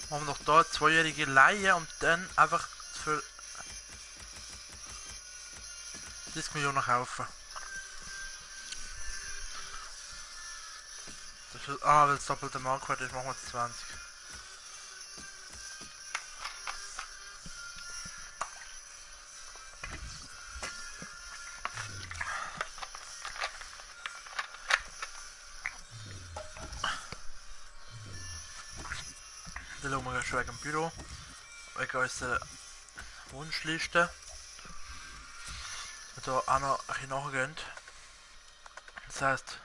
Machen wir doch da eine zweijährige Leihe und dann einfach für 30 Millionen kaufen. Das ist, weil es doppelte Marktwert ist, machen wir jetzt 20. Dann schauen wir schon wegen dem Büro. Wegen unserer Wunschliste. Dass wir da auch noch ein bisschen nachgehen. Das heisst,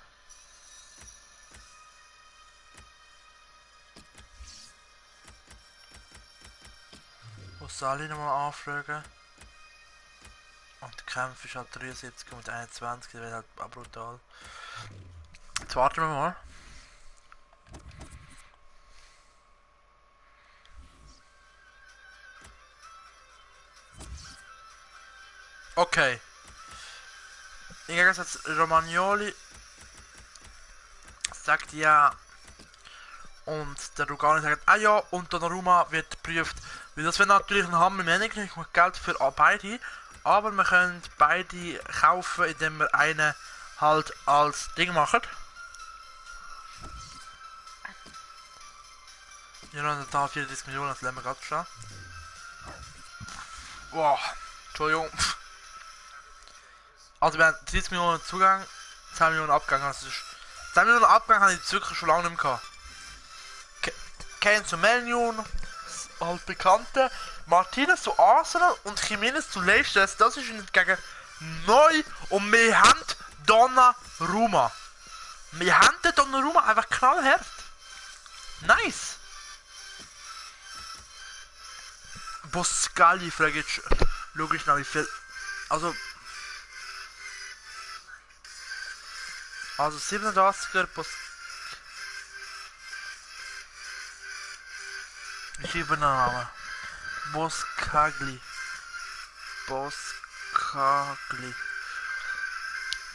Sali nochmal anfragen. Und der Kampf ist halt 73 und 21, das wäre halt auch brutal. Jetzt warten wir mal. Okay. Im Gegensatz Romagnoli sagt ja, und der Rugani sagt, ah ja, und Donnarumma wird geprüft. Weil das wäre natürlich ein Hammer, wir haben nicht genug Geld für beide, aber wir können beide kaufen, indem wir einen halt als Ding machen. Ja, noch total 34 Millionen, das lassen wir gerade stehen. Boah, Entschuldigung. Also wir haben 30 Millionen Zugang, 10 Millionen Abgang. Also 10 Millionen Abgang habe ich wirklich schon lange nicht mehr gehabt. Kane zu Man U, halt Bekannte. Martinez zu Arsenal und Jimenez zu Leicester. Das ist nicht gegen neu. Und wir haben Donnarumma. Wir haben den Donnarumma einfach knallhart. Nice. Boscali frage ich logisch nach wie viel. Also 87er ich gebe einen Namen. Boscagli.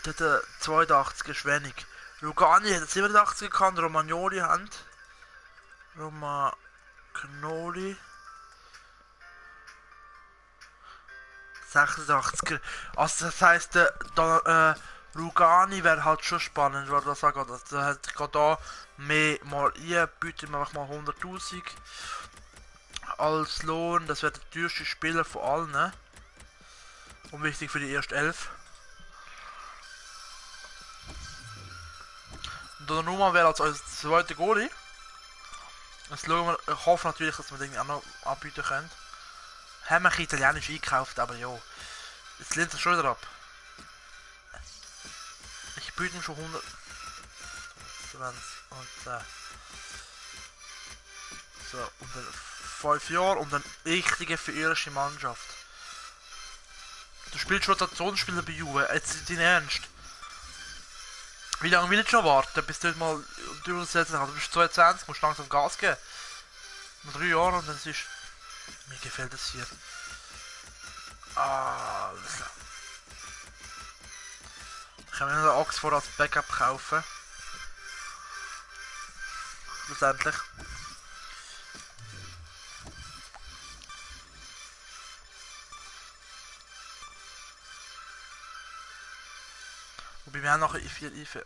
Der hat 82 ist wenig. Rugani hat 87 gekannt, Romagnoli Hand. Romagnoli. 86er. Also das heisst, Rugani wäre halt schon spannend, weil das sagt, da hätte ich da mehr mal bieten wir einfach mal 100.000 als Lohn. Das wäre der teuerste Spieler von allen, ne? Und wichtig für die erste 11. Und Donnarumma wäre als unser zweiter Goalie. Jetzt schauen wir, ich hoffe natürlich, dass wir den auch noch anbieten können. Haben wir italienisch eingekauft, aber ja. Jetzt lehnt es schon wieder ab. Ich biete ihm schon 120. Und so, und dann 5 Jahre und eine richtige verirrische Mannschaft. Du spielst Rotationsspieler bei Juve, jetzt ist dein Ernst. Wie lange willst du schon warten, bis du dort mal durchsetzen kannst? Du bist 22, musst langsam Gas geben. Noch 3 Jahre und dann ist... Mir gefällt das hier. Alles klar. Ich kann mir noch eine Oxford als Backup kaufen. Schlussendlich. Wobei wir haben noch eine i4 IFE.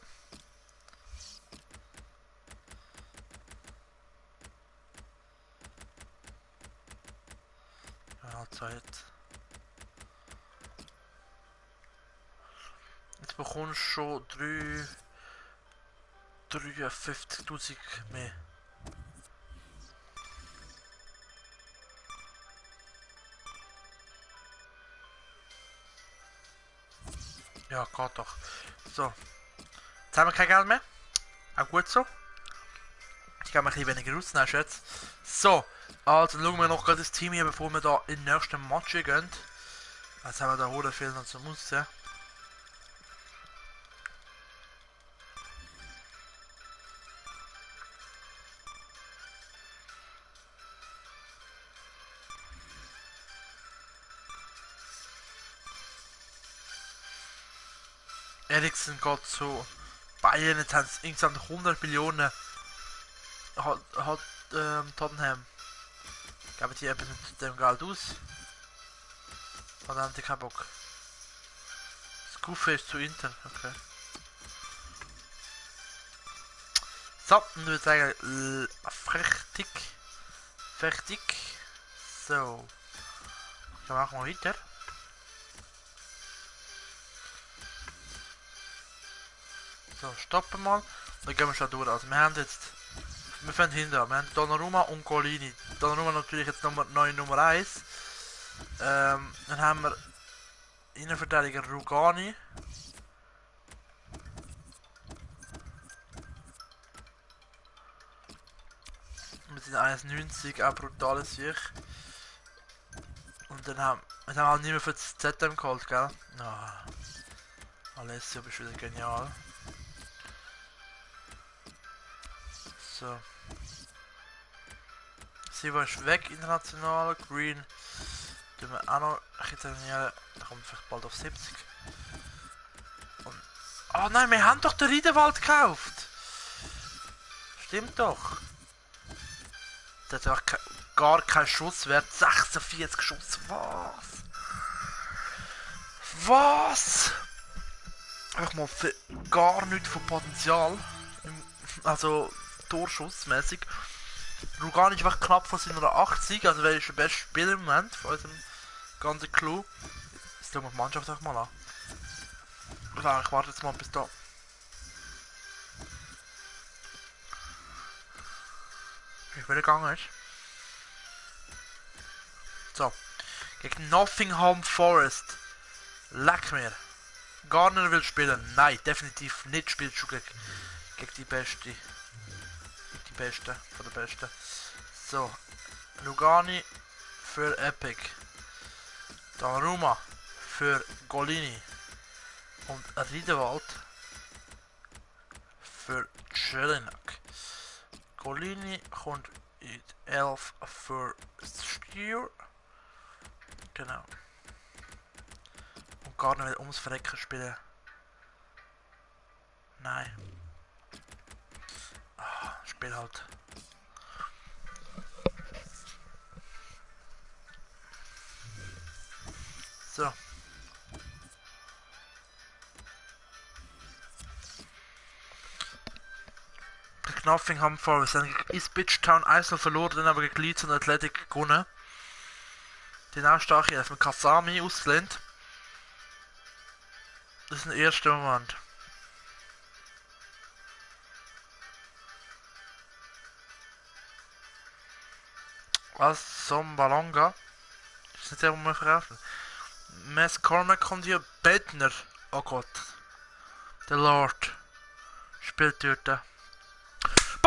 Ja, Zeit. Jetzt bekommst du schon 53.000 mehr. Ja, geht doch. So. Jetzt haben wir kein Geld mehr. Auch gut so. Ich gehe mal ein bisschen weniger raus, nein, Schätze. So. Also schauen wir noch gerade das Team hier, bevor wir da in den nächsten Match gehen. Jetzt haben wir da Horde viel noch zum Aussehen. Eriksen geht zu Bayern, jetzt haben sie insgesamt 100 Millionen. Hat Tottenham. Geben die etwas mit dem Geld aus? Oder haben die keinen Bock? Scoofe ist zu Inter, okay. So, und würde sagen, fertig. So. Dann machen wir weiter. So, stoppen mal. Dann gehen wir schon durch. Also wir haben jetzt... Wir fangen hinter. Wir haben Donnarumma und Golini. Donnarumma natürlich jetzt Nummer 1. Dann haben wir Innenverteidiger Rugani. Mit den 1,90 auch brutales Sieg. Und dann haben wir halt nicht mehr für das ZM geholt, gell? Oh, Alessio, bist wieder genial. So. Silva ist weg, international. Green. Tun wir auch noch ein bisschen trainieren. Da kommt vielleicht bald auf 70. Und oh nein, wir haben doch den Riedewald gekauft! Stimmt doch. Der hat einfach gar keinen Schusswert. 46 Schuss. Was? Was? Einfach mal für gar nichts von Potenzial. Also torschussmäßig. Rugani ist einfach knapp von seiner 80, also wer ist der beste Spieler im Moment von unserem ganzen Clou. Jetzt schauen wir die Mannschaft auch mal an. Klar, ich warte jetzt mal bis da. Wie wieder gegangen ist. So. Gegen Nottingham Forest. Leck mir. Garner will spielen. Nein, definitiv nicht spielt schon gegen die Beste. Die Beste von der Besten. So. Lugani für Epic. Donnarumma für Golini. Und Riedewald für Jelinek. Golini kommt in 11 für Stier. Genau. Und Garner will ums Verrecken spielen. Nein. Spiel halt. So. Der Nottingham Forest. Dann ist Bitchtown Eisel verloren, dann aber gegen Leeds und Athletic gewonnen. Den auch stark hier von Kasami ausgelehnt. Das ist ein erster Moment. Was? Sombalonga? Das ist nicht der, wo wir verkaufen. Mass Cormac kommt hier. Bettner. Oh Gott. Der Lord. Spielt dort.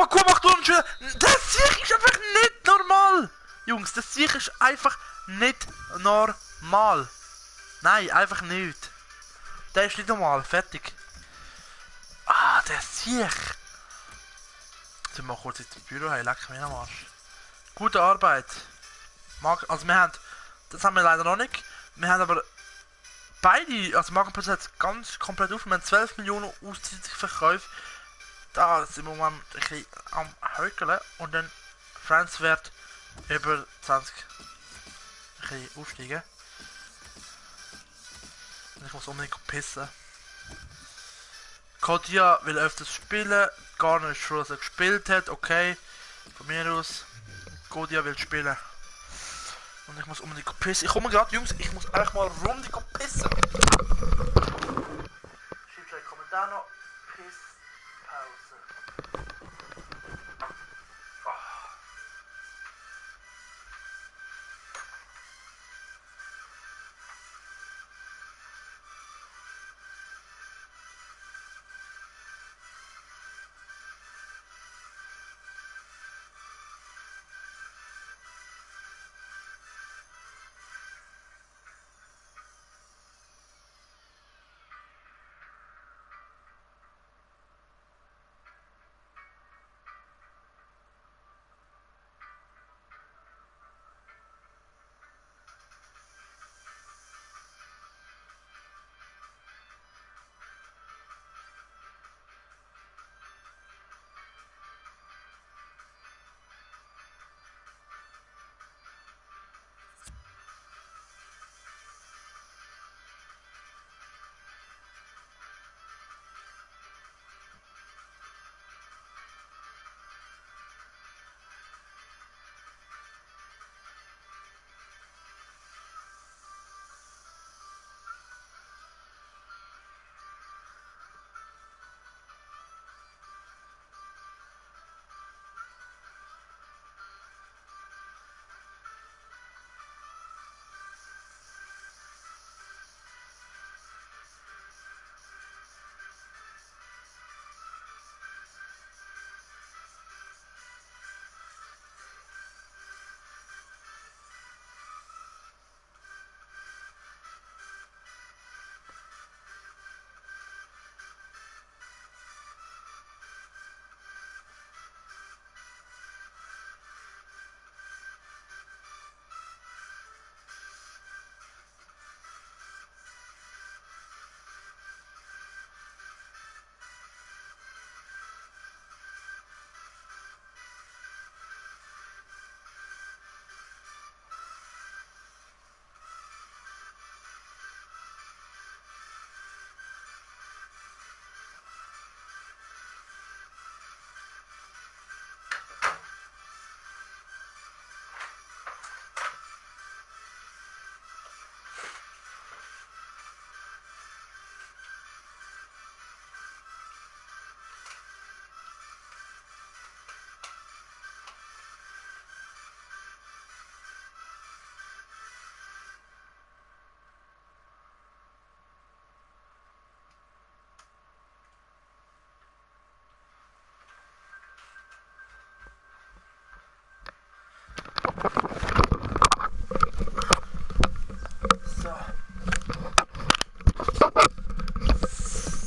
Lukaku macht unschön. Das Sieg ist einfach nicht normal. Jungs, das Sieg ist einfach nicht normal. Nein, einfach nicht. Der ist nicht normal. Fertig. Ah, der Sieg. Jetzt mal kurz ins Büro. Hey, leck mich am Arsch. Gute Arbeit. Also wir haben... Das haben wir leider noch nicht. Wir haben aber... Beide, also Markenplatz hat ganz komplett auf. Wir haben 12 Millionen Ausziehungsverkäufe. Da sind wir mal ein bisschen am Hökeln. Und dann Franz wird über 20 ein bisschen aufsteigen. Und ich muss unbedingt pissen. Kodja will öfters spielen. Garner ist schon, dass er gespielt hat. Okay. Von mir aus. Kodja will spielen. Und ich muss unbedingt pissen. Ich komme gerade, Jungs. Ich muss einfach mal Runde pissen. Schreibt einen Kommentar noch. Pisspause.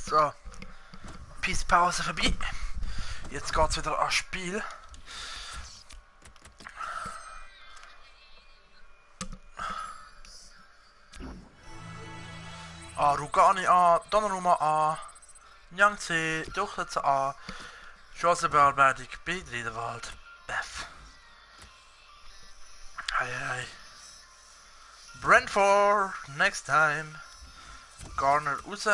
So. Pisspause vorbei. Jetzt geht's wieder ans Spiel. A, Rugani A, Donnarumma A, Nyangzi, Durchsätze A, Chancenbearbeitung B, Riederwald, F. Hey. Brentford, next time. Garner raus.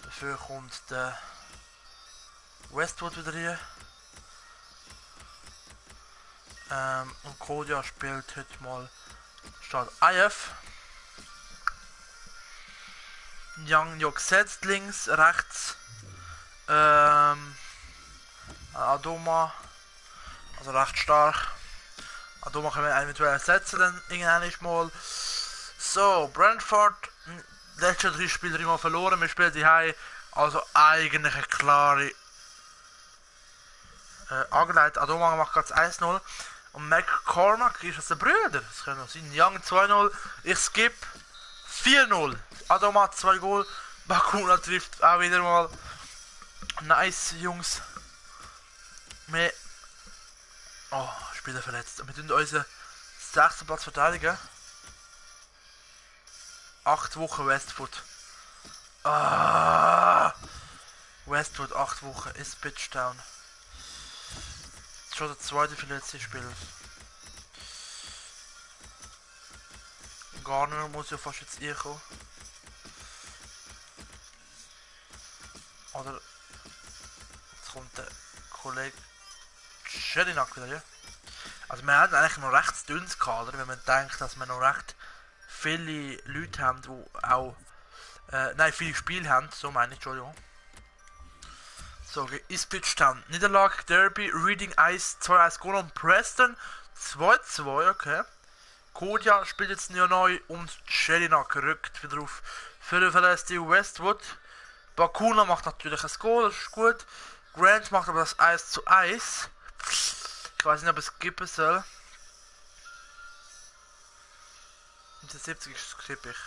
Dafür kommt der Westwood wieder hier. Und Kodja spielt heute mal statt IF. Young Jok setzt links, rechts. Adoma. Also recht stark. Adoma können wir eventuell ersetzen, dann irgendwann mal. So, Brentford. Letzte 3 Spiele immer verloren. Wir spielen die Hause. Also eigentlich eine klare angeleitet. Adoma macht gerade 1-0. Und McCormack ist das der Brüder. Das kann noch sein. Young 2-0. Ich skip 4-0. Adoma hat 2 Goal. Bakuna trifft auch wieder mal. Nice, Jungs. Wir. Oh, Spieler verletzt. Wir tun unseren 6. Platz verteidigen. 8 Wochen Westwood. Ah! Westwood 8 Wochen ist Pitch down. Schon der zweite verletzte Spieler. Garner muss ja fast jetzt kommen. Oder jetzt kommt der Kollege Scherinak wieder, ja? Also wir haben eigentlich noch recht dünnes Kader, wenn man denkt, dass wir noch recht viele Leute haben, die auch nein, viele Spiele haben, so meine ich, Entschuldigung. So, Ipswich Town. Niederlage, Derby, Reading Ice 2-1 gewonnen, Preston 2-2, okay. Kodia spielt jetzt ja neu und Sherinak rückt wieder auf für den verletzten Westwood. Bakuna macht natürlich ein Goal, das ist gut. Grant macht aber das 1-1. Ich weiß nicht, ob es kippen soll. In der 70 skippe ich.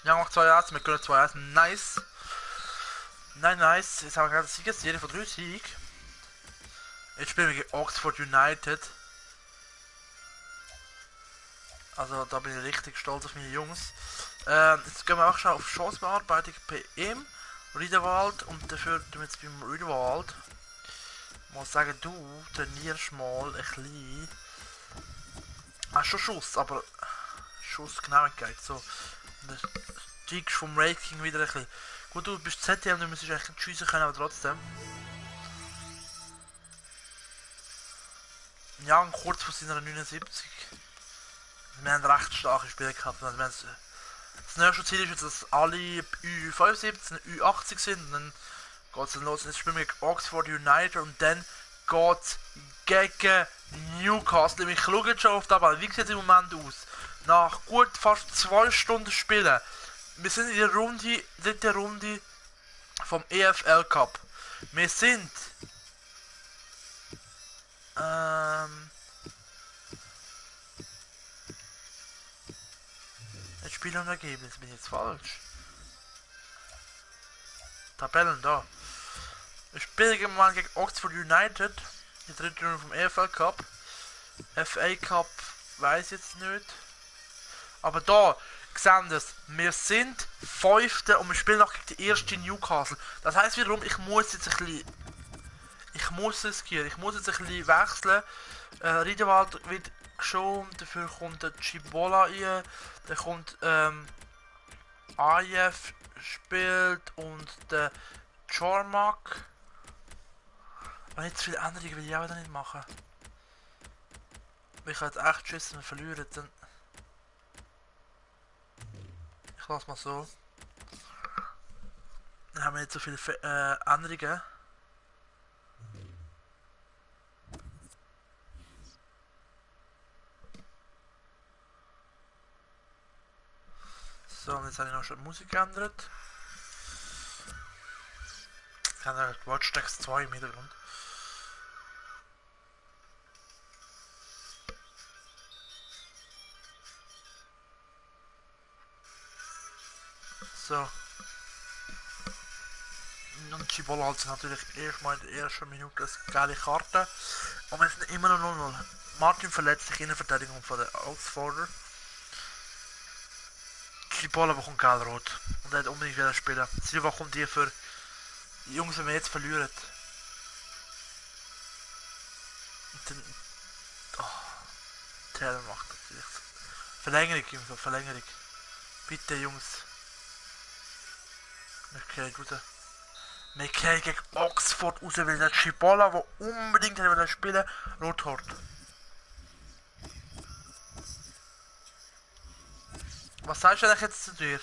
Ja, macht 2-1, wir können 2-1, nice. Nein, nice. Jetzt haben wir gerade eine Siegesserie von 3 Sieg. Jetzt spielen wir gegen Oxford United. Also da bin ich richtig stolz auf meine Jungs. Jetzt gehen wir auch schon auf Chancebearbeitung PM. Riederwald und dafür tun wir jetzt beim Riederwald. Ich muss sagen, du trainierst mal ein bisschen. Schon Schuss, aber Schussgenauigkeit. So. Und dann steigst vom Rating wieder ein bisschen. Gut, du bist ZTM, du müsstest eigentlich nicht schiessen können, aber trotzdem. Ja, und kurz vor seiner 79. Wir haben recht starke Spiele gehabt. Also das nächste Ziel ist jetzt, dass alle Ü75, Ü80 sind. Und dann geht es dann los. Jetzt spielen wir gegen Oxford United und dann geht es gegen Newcastle. Ich schaue jetzt schon auf den Ball. Wie sieht es im Moment aus? Nach gut fast 2 Stunden Spielen. Wir sind in der Runde, dritte Runde vom EFL Cup. Wir sind jetzt Spiel und Ergebnis, bin ich jetzt falsch. Tabellen da. Wir spielen im Moment gegen Oxford United, die dritte Runde vom EFL Cup. FA Cup weiß jetzt nicht. Aber da sehen das, wir sind 5. und wir spielen noch gegen die erste Newcastle. Das heisst wiederum, ich muss jetzt ein bisschen. Ich muss riskieren, ich muss jetzt ein bisschen wechseln. Riederwald wird geschont, dafür kommt der Chibola rein, dann kommt Ayev spielt und der Chormak. Wenn jetzt viele Änderungen will ich auch wieder nicht machen. Wenn ich jetzt echt schiessen und verlieren, dann. Ich lasse mal so. Dann haben wir nicht so viele Änderungen. So, und jetzt habe ich noch schon die Musik geändert. Ich habe Watch Dogs 2 im Hintergrund. So. Und Chibola hat natürlich erstmal in der ersten Minute eine geile Karte. Und wir sind immer noch 0-0. Martin verletzt sich in der Verteidigung von der Oxforder. Chibola bekommt gelb-rot. Und er hat unbedingt wieder spielen. Silva kommt hier für die Jungs, wenn wir jetzt verlieren. Und dann. Oh, Taylor macht natürlich. Verlängerung, Jungs, Verlängerung. Bitte, Jungs. Okay, gut. Wir gehen gegen Oxford raus, weil der Chibola, der unbedingt spielen will, rot hat. Was sagst du eigentlich jetzt zu dir?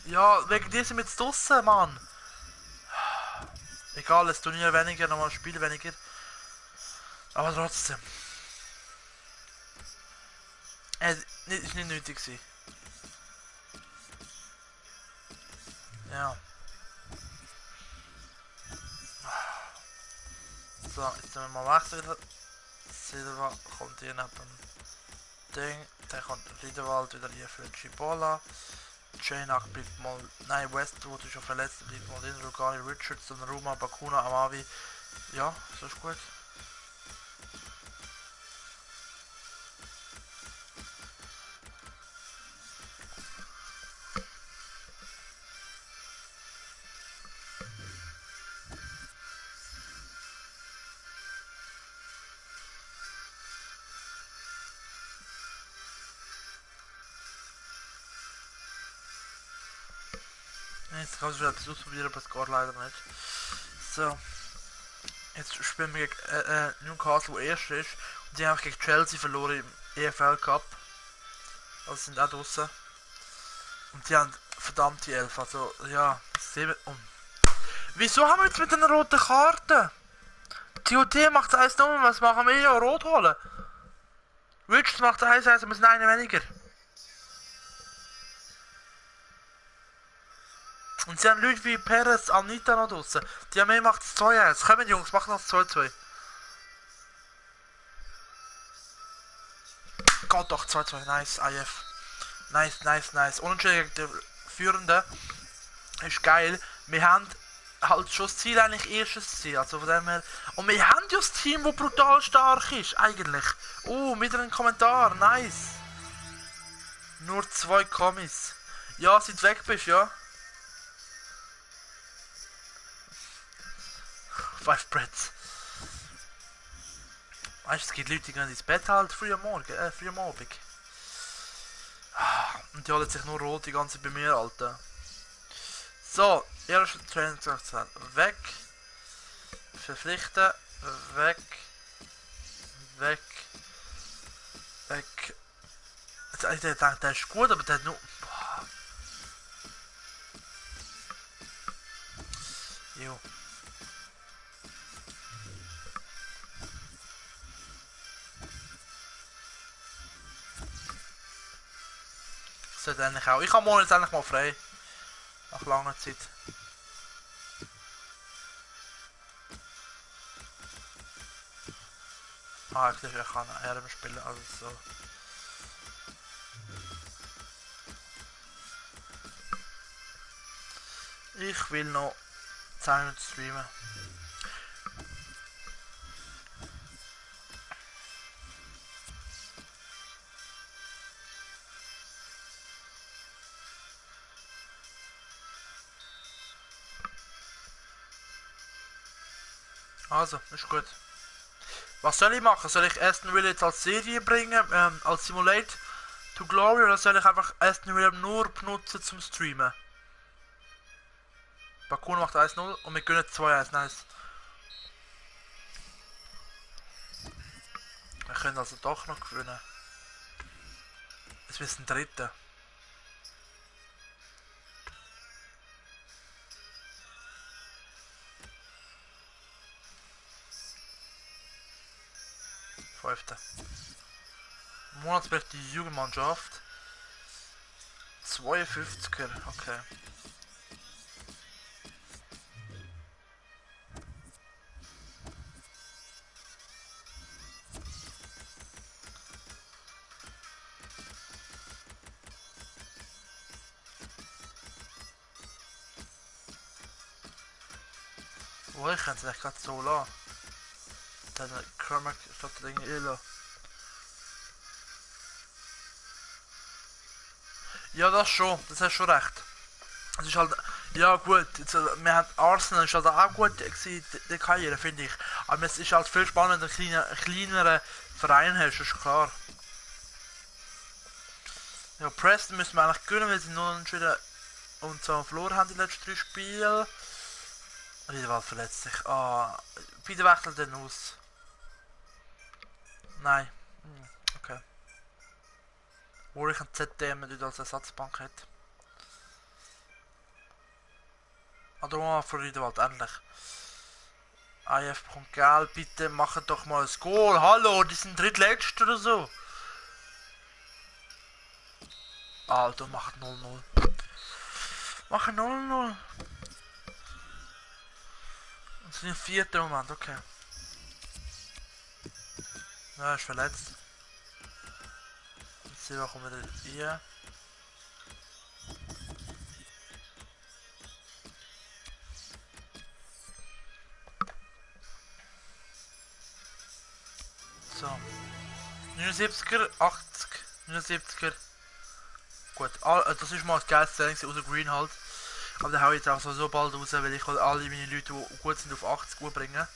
Ja, wegen dir sind wir jetzt draussen, Mann. Egal, das Turnier weniger, nochmal Spiel weniger. Aber trotzdem. Es ist nicht nötig gewesen. Ja. So, jetzt müssen wir mal wechseln. Silva kommt hier neben dem Ding. Dann kommt Riederwald wieder hier für Cibola. Jainak bleibt mal. Nein, Westwood ist schon verletzt, bleibt mal drin. Rugani Richardson, Ruma, Bakuna, Amavi. Ja, so ist gut. Jetzt kann ich wieder etwas ausprobieren, aber es geht leider nicht. So. Jetzt spielen wir gegen Newcastle, wo erst ist. Und die haben gegen Chelsea verloren im EFL Cup. Also sind auch draussen. Und die haben verdammte 11. Also, ja, 7. Wieso haben wir jetzt mit einer roten Karte? TOT macht 1-0, was machen wir? Ja, rot holen. Richards macht 1-1, wir sind einen weniger. Und sie haben Leute wie Perez, Anita noch draussen. Die haben macht es 2-1. Kommen Jungs, machen das 2-2. Geht doch, 2-2. Nice, IF. Nice, nice, nice. Unentschieden gegen den Führenden. Ist geil. Wir haben halt schon das Ziel, eigentlich erstes Ziel. Also von dem her. Und wir haben ja das Team, das brutal stark ist, eigentlich. Oh, wieder ein Kommentar. Nice. Nur 2 Kommis. Ja, seit du weg bist, ja. 5 Breads. Weißt du, es gibt Leute, die gehen ins Bett halt früh am Morgen, früh am Abend. Und die halten sich nur rot die ganze bei mir, Alter. So, erste Trainingsaktion. Weg. Verpflichten. Weg. Weg. Weg. Jetzt habe ich gedacht, der ist gut, aber der hat nur... Boah. Jo. Sollte eigentlich auch. Ich habe morgen jetzt endlich mal frei. Nach langer Zeit. Ah, ich kann RM spielen, also so. Ich will noch 10 Minuten streamen. Also, ist gut. Was soll ich machen? Soll ich Aston Villa jetzt als Serie bringen, als Simulate to Glory, oder soll ich einfach Aston Villa nur benutzen zum Streamen? Bakuna macht 1-0 und wir gönnen 2-1, nice. Wir können also doch noch gewinnen. Es ist ein Dritter. Fünfter. Monatsbericht die Jugendmannschaft. 52er, okay. Oh, ich kann es echt gerade so lassen. Dann Kermack statt der Dinge lassen. Ja, das schon, das hast schon recht. Es ist halt, ja gut, jetzt, wir haben Arsenal ist halt auch gut gewesen, die Karriere, finde ich. Aber es ist halt viel spannender, einen kleineren Verein hast, ist klar. Ja, Preston müssen wir eigentlich gewinnen, weil sie nur entschieden und so verloren haben die letzten 3 Spiele. Riederwald verletzt sich. Ah, bitte wechselt den aus. Nein. Okay. Wo ich ein ZDM dort als Ersatzbank hätte. Ah, darum für Riederwald, endlich. IF bekommt Geld, bitte machen doch mal ein Goal. Hallo, die sind drittletzter oder so. Alter, macht 0-0. Machen 0-0. Und sind im 4. Moment, okay. Ja, ist verletzt. Jetzt sehen wir, kommen wir hier. So. 79er, 80, 79er. Gut, das ist mal das geilste Training außer Green halt. Aber den hau ich jetzt auch so bald raus, weil ich alle meine Leute, die gut sind, auf 80 Uhr bringen.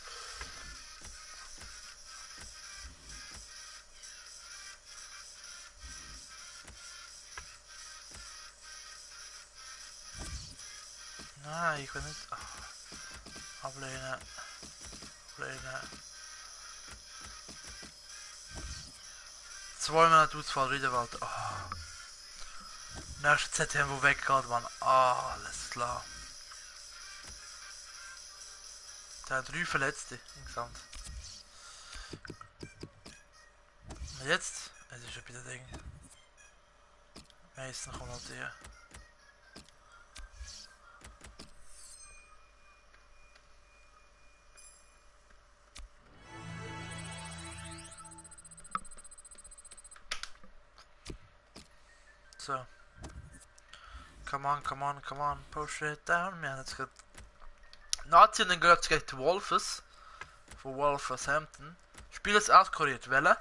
Nein, ich will nicht. Ablehnen. Ablehnen. 2 Monate Ausfall, Riederwald. Oh. Nächste ZTM, wo weggeht, Mann. Alles klar. Der hat 3 Verletzte insgesamt. Und jetzt? Es ist schon wieder Ding. Mason kommt halt hier. So. Come on, come on, come on. Push it down. Wir haben jetzt gerade Nazi und dann gehört es gleich die Wolves. Von Wolverhampton. Spiel ist auskuriert. Welle?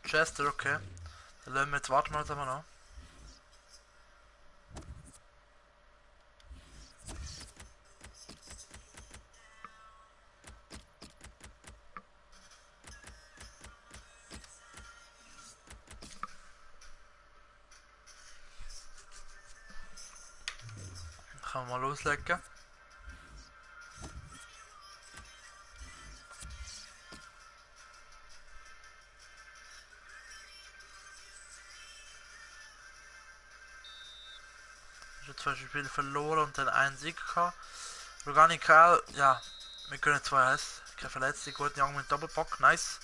Chester, okay. Dann lassen wir jetzt, warten wir mal noch. Kann man mal loslegen. Ich habe 2 Spiele verloren und dann einen Sieg gehabt. Organical, ja, wir können 2-1. Keine Verletzung, gut, Young mit Doppelpack, nice.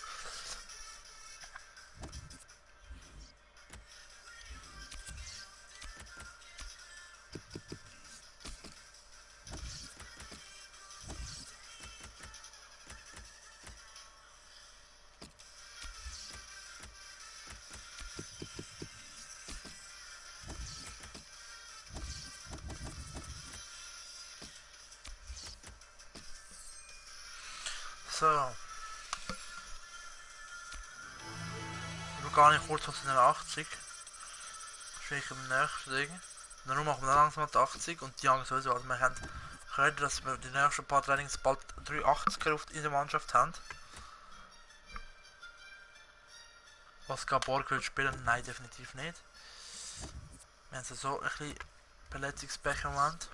So. Ich gar nicht kurz auf den 80. Das ist eigentlich im nächsten Ding. Darum machen wir dann langsam die 80 und die anderen sowieso. Also wir haben gehört, dass wir die nächsten paar Trainings bald 3 80er in der Mannschaft haben. Was Gabor will spielen? Nein, definitiv nicht. Wir haben so ein bisschen Verletzungspech im Moment.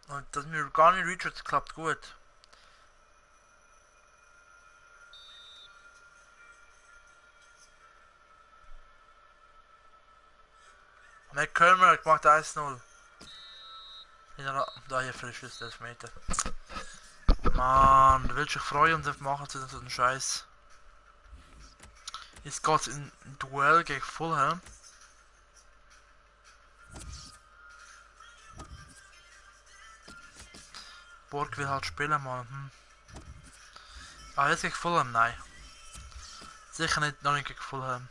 Und das mit Organi Richards klappt gut. Matt Kölmer macht 1-0. Da hier frisch ist 11 Meter. Mann, du willst dich freuen und dann machen sie so einen Scheiß. Jetzt geht's in ein Duell gegen Fulham. Borg will halt spielen mal. Ah, jetzt gegen Fulham? Nein. Sicher nicht, noch nicht gegen Fulham.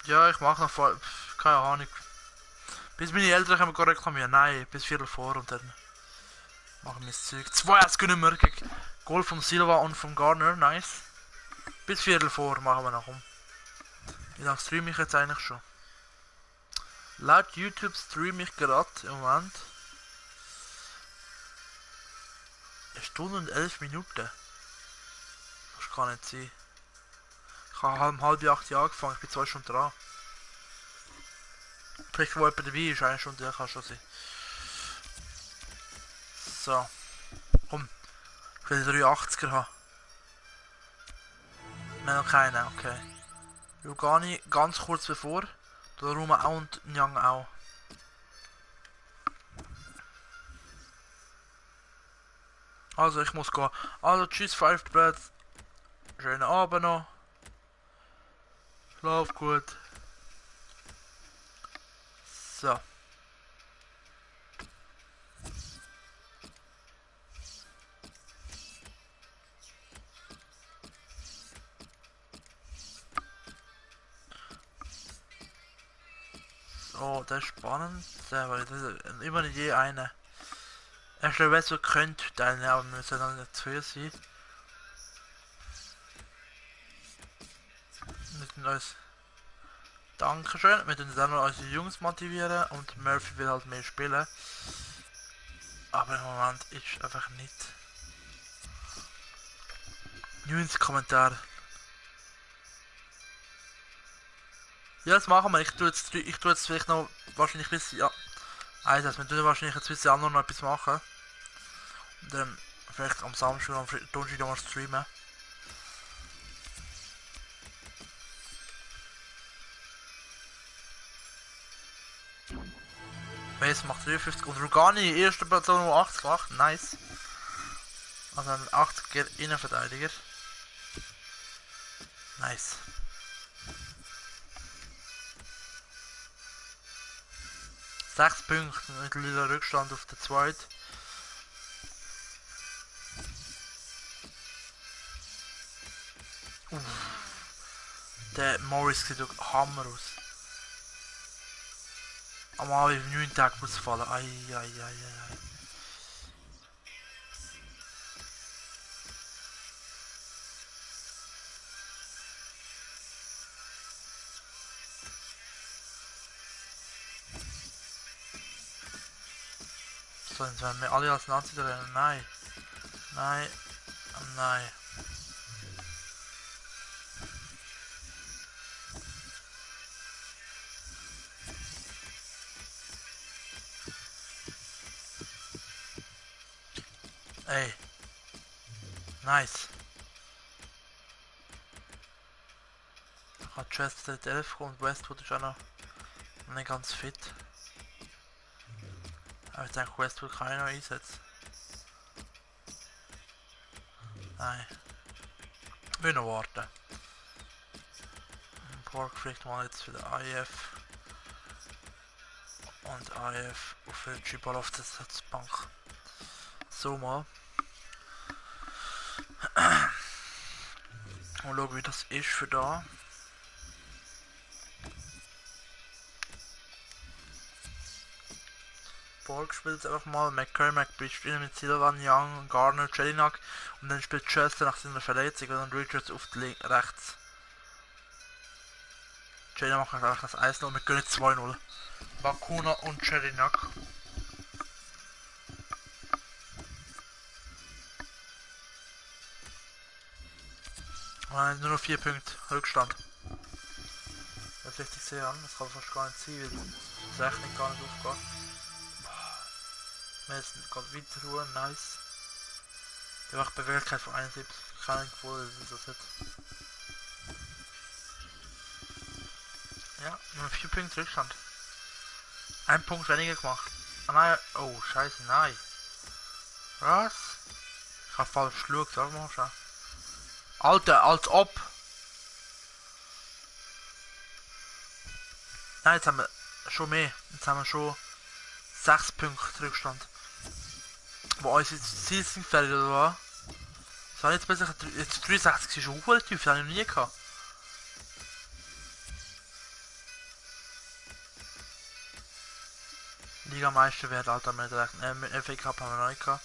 Ja, ich mache noch vor. Keine Ahnung. Bis meine Eltern können reklamieren. Nein, bis 4 vor und dann machen wir das Zeug. 2-1 können wir gegen Goal vom Silva und vom Garner. Nice. Bis 4 vor machen wir noch um. Wie lange streame ich jetzt eigentlich schon? Laut YouTube streame ich gerade im Moment 1 Stunde und 11 Minuten. Das kann nicht sein. Ich habe um halb 8 angefangen, ich bin 2 Stunden dran. Vielleicht wo jemand dabei ist, 1 Stunde, kann schon sein. So. Komm. Ich will 380er haben. Wir haben noch keinen, okay. Rugani ganz kurz bevor. Donnarumma auch und Nyang auch. Also ich muss gehen. Also tschüss, Five Birds. Schönen Abend noch. Schlaf gut. So. Oh, das ist spannend. Weil das ist immer nicht je eine. Ich glaube, wer so könnte teilnehmen, aber wir müssen dann nicht zu viel sein. Wir müssen uns. Dankeschön. Wir müssen dann noch unsere Jungs motivieren und Murphy will halt mehr spielen. Aber im Moment ist einfach nicht. 90 Kommentare. Ja, das machen wir. Ich tue jetzt vielleicht noch wahrscheinlich bis. Ja. Also, wir tun wahrscheinlich jetzt bis Januar noch etwas machen. Und dann vielleicht am Samstag und am Donnerstag noch mal streamen. Mace macht 53 und Rugani, erste Person, die 80 macht. Nice. Also ein 80er Innenverteidiger. Nice. Sechs Punkte, mittlerweile Rückstand auf der zweiten. Der Morris sieht auch Hammer aus. Am Abend 9 Tage ausfallen. Ai. So, jetzt werden wir alle als Nazi rennen. Nein. Nein. Nein. Ey. Nice. Ich habe Chester 11 und Westwood ist auch noch nicht ganz fit. Aber ich denke, Westwood kann ich noch einsetzen. Nein. Ich will noch warten. Pork fliegt mal jetzt für den IF. Und IF auf den G-Ball auf der Satzbank. So mal. Und schauen, wie das ist für da. Borg spielt einfach mal, McCormack spielt mit Silvan, Young, Garner, Jelinak und dann spielt Chester nach seiner Verletzung und dann Richards auf die rechts. Jelinak macht einfach das 1-0 und wir gönnen 2-0. Bakuna und Jelinak. Nur noch 4 Punkte Rückstand. Das ist richtig sehr an, das kann fast gar nicht sein, weil die Rechnung gar nicht aufgeht. Wir müssen gerade weiter ruhen, nice. Die macht Beweglichkeit von 71, keine Gefühl, wie das hat. Ja, nur 4 Punkte Rückstand. Ein Punkt weniger gemacht. Ah nein, oh scheiße, nein. Was? Ich hab falsch geschaut, sag mal schon. Alter, als ob! Nein, jetzt haben wir schon mehr. Jetzt haben wir schon 6 Punkte Rückstand. Wo unsere Ziele sind fertig, oder was? Das war jetzt besser. Jetzt 63 ist schon hoch tief, das habe ich noch nie gehabt. Ligameister wird Alter mit recht. FA Cup haben wir noch nicht gehabt.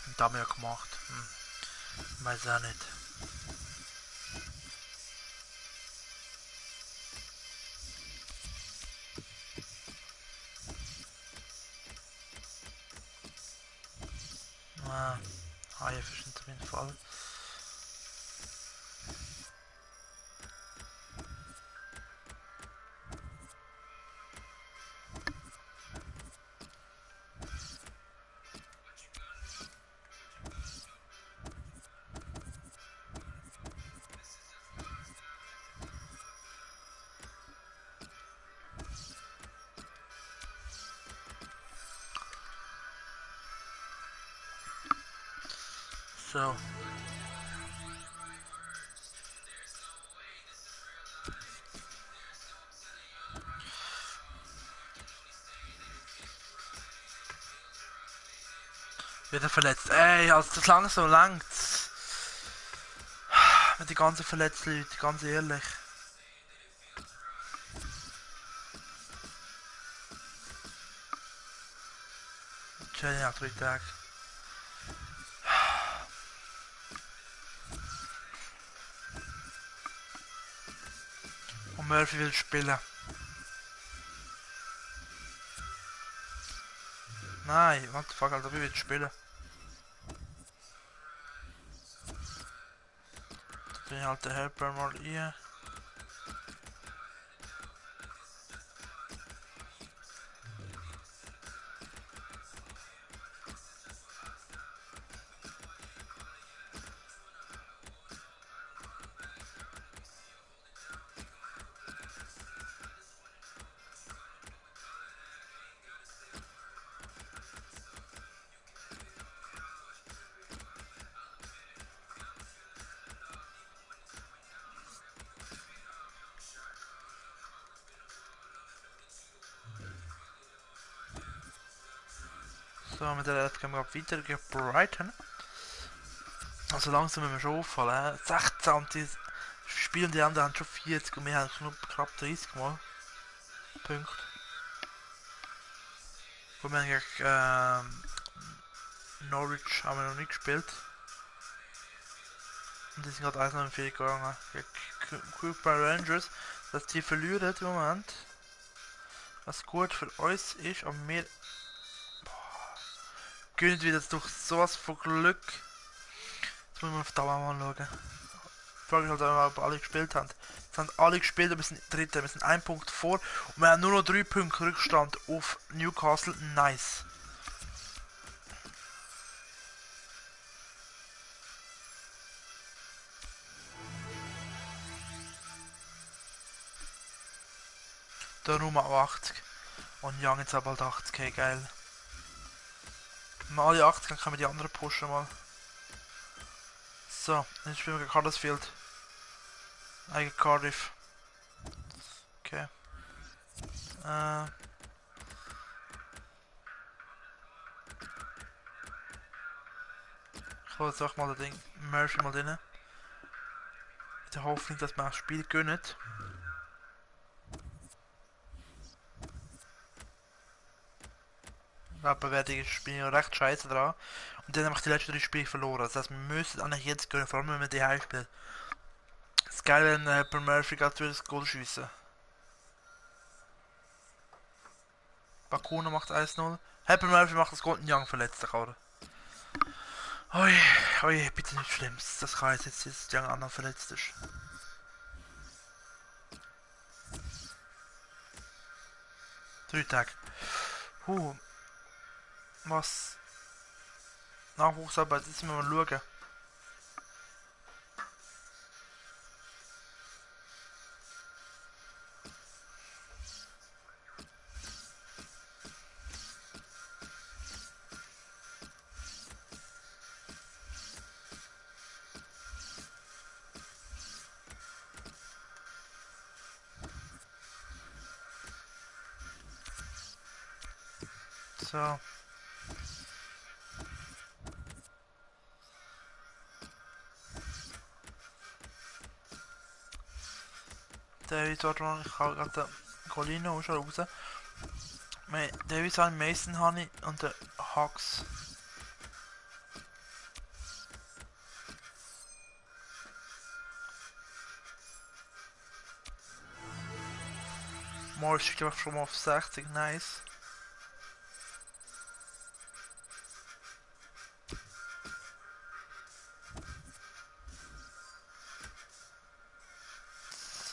Und da haben wir ja gemacht. Weiß auch nicht. HF ist nicht auf jeden Fall. So. Wieder verletzt. Ey, also das langsam langt. Mit die ganzen verletzten Leute, ganz ehrlich. Schön nach 3 Tagen. Und Murphy will spielen. Nein, what the fuck, Alter, wie will spielen? Da bin ich halt der Helper mal hier. So, mit der können wir weiter gebreiten. Also langsam müssen wir schon auffallen. 16 und die spielen die anderen haben schon 40 und wir haben knapp 30 Mal Punkte. Gut, wir haben gegen Norwich haben wir noch nicht gespielt. Und die sind gerade 1-4 gegangen. Gegen Cooper Rangers. Dass die verlieren im Moment. Was gut für uns ist, aber wir gönnen wieder durch sowas von Glück. Jetzt müssen wir auf die Dauer mal schauen. Die Frage ist halt auch, ob alle gespielt haben. Jetzt haben alle gespielt, wir sind Dritte, wir sind 1 Punkt vor und wir haben nur noch 3 Punkte Rückstand auf Newcastle. Nice. Der Nummer 80 und Young jetzt aber bald 80k, geil. Wenn wir alle 80, dann können wir die anderen pushen mal. So, jetzt spielen wir gegen Huddersfield. Gegen Cardiff. Okay. Ich hole jetzt auch mal das Ding Murphy mal drin. In der Hoffnung, dass wir das Spiel gönnen. Abbewertung Spiel ja recht scheiße dran. Und dann habe ich die letzten 3 Spiele verloren. Das heißt, wir müssen eigentlich jetzt gönnen, vor allem wenn wir die Heim spielen. Es ist geil, wenn Per Murphy gerade wieder das Goal schiessen. Bakuna macht 1-0. Per Murphy macht das Goal und Young verletzt sich, oder? Oi, oi, bitte nicht Schlimmes. Das kann jetzt, dass Young auch noch verletzt ist. Drei Tage. Was? Nachwuchsarbeit, jetzt müssen wir mal schauen. So. David Orton, ich habe gerade den Colino schon raus. David San Mason habe ich und der Hawks. Morris steht einfach schon mal auf 60, nice.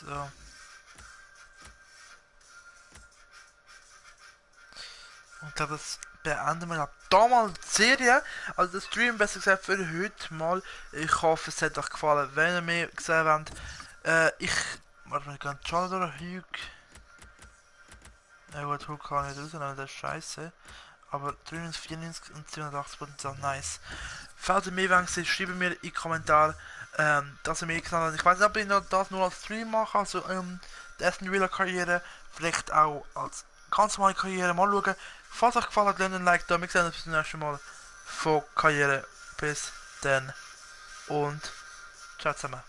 So. Und ich glaube, das beenden wir damals die Serie. Also der Stream, besser gesagt, für heute mal. Ich hoffe, es hat euch gefallen. Wenn ihr mehr gesehen habt, warte mal, ganz Jonathan oder Hugh? Ja gut, Hugh kann nicht rausnehmen, das ist scheiße. aber 93, 94 und 280% nice. Falls ihr mehr wollt, schreibt mir in die Kommentare, dass ihr mehr gesagt habt. Ich weiß nicht, ob ich das nur als Stream mache, also die Aston Villa Karriere, vielleicht auch als ganz normale Karriere. Mal schauen. Falls euch gefallen hat, lasst ein Like da. Wir sehen uns bis zum nächsten Mal von Karriere. Bis dann und ciao zusammen.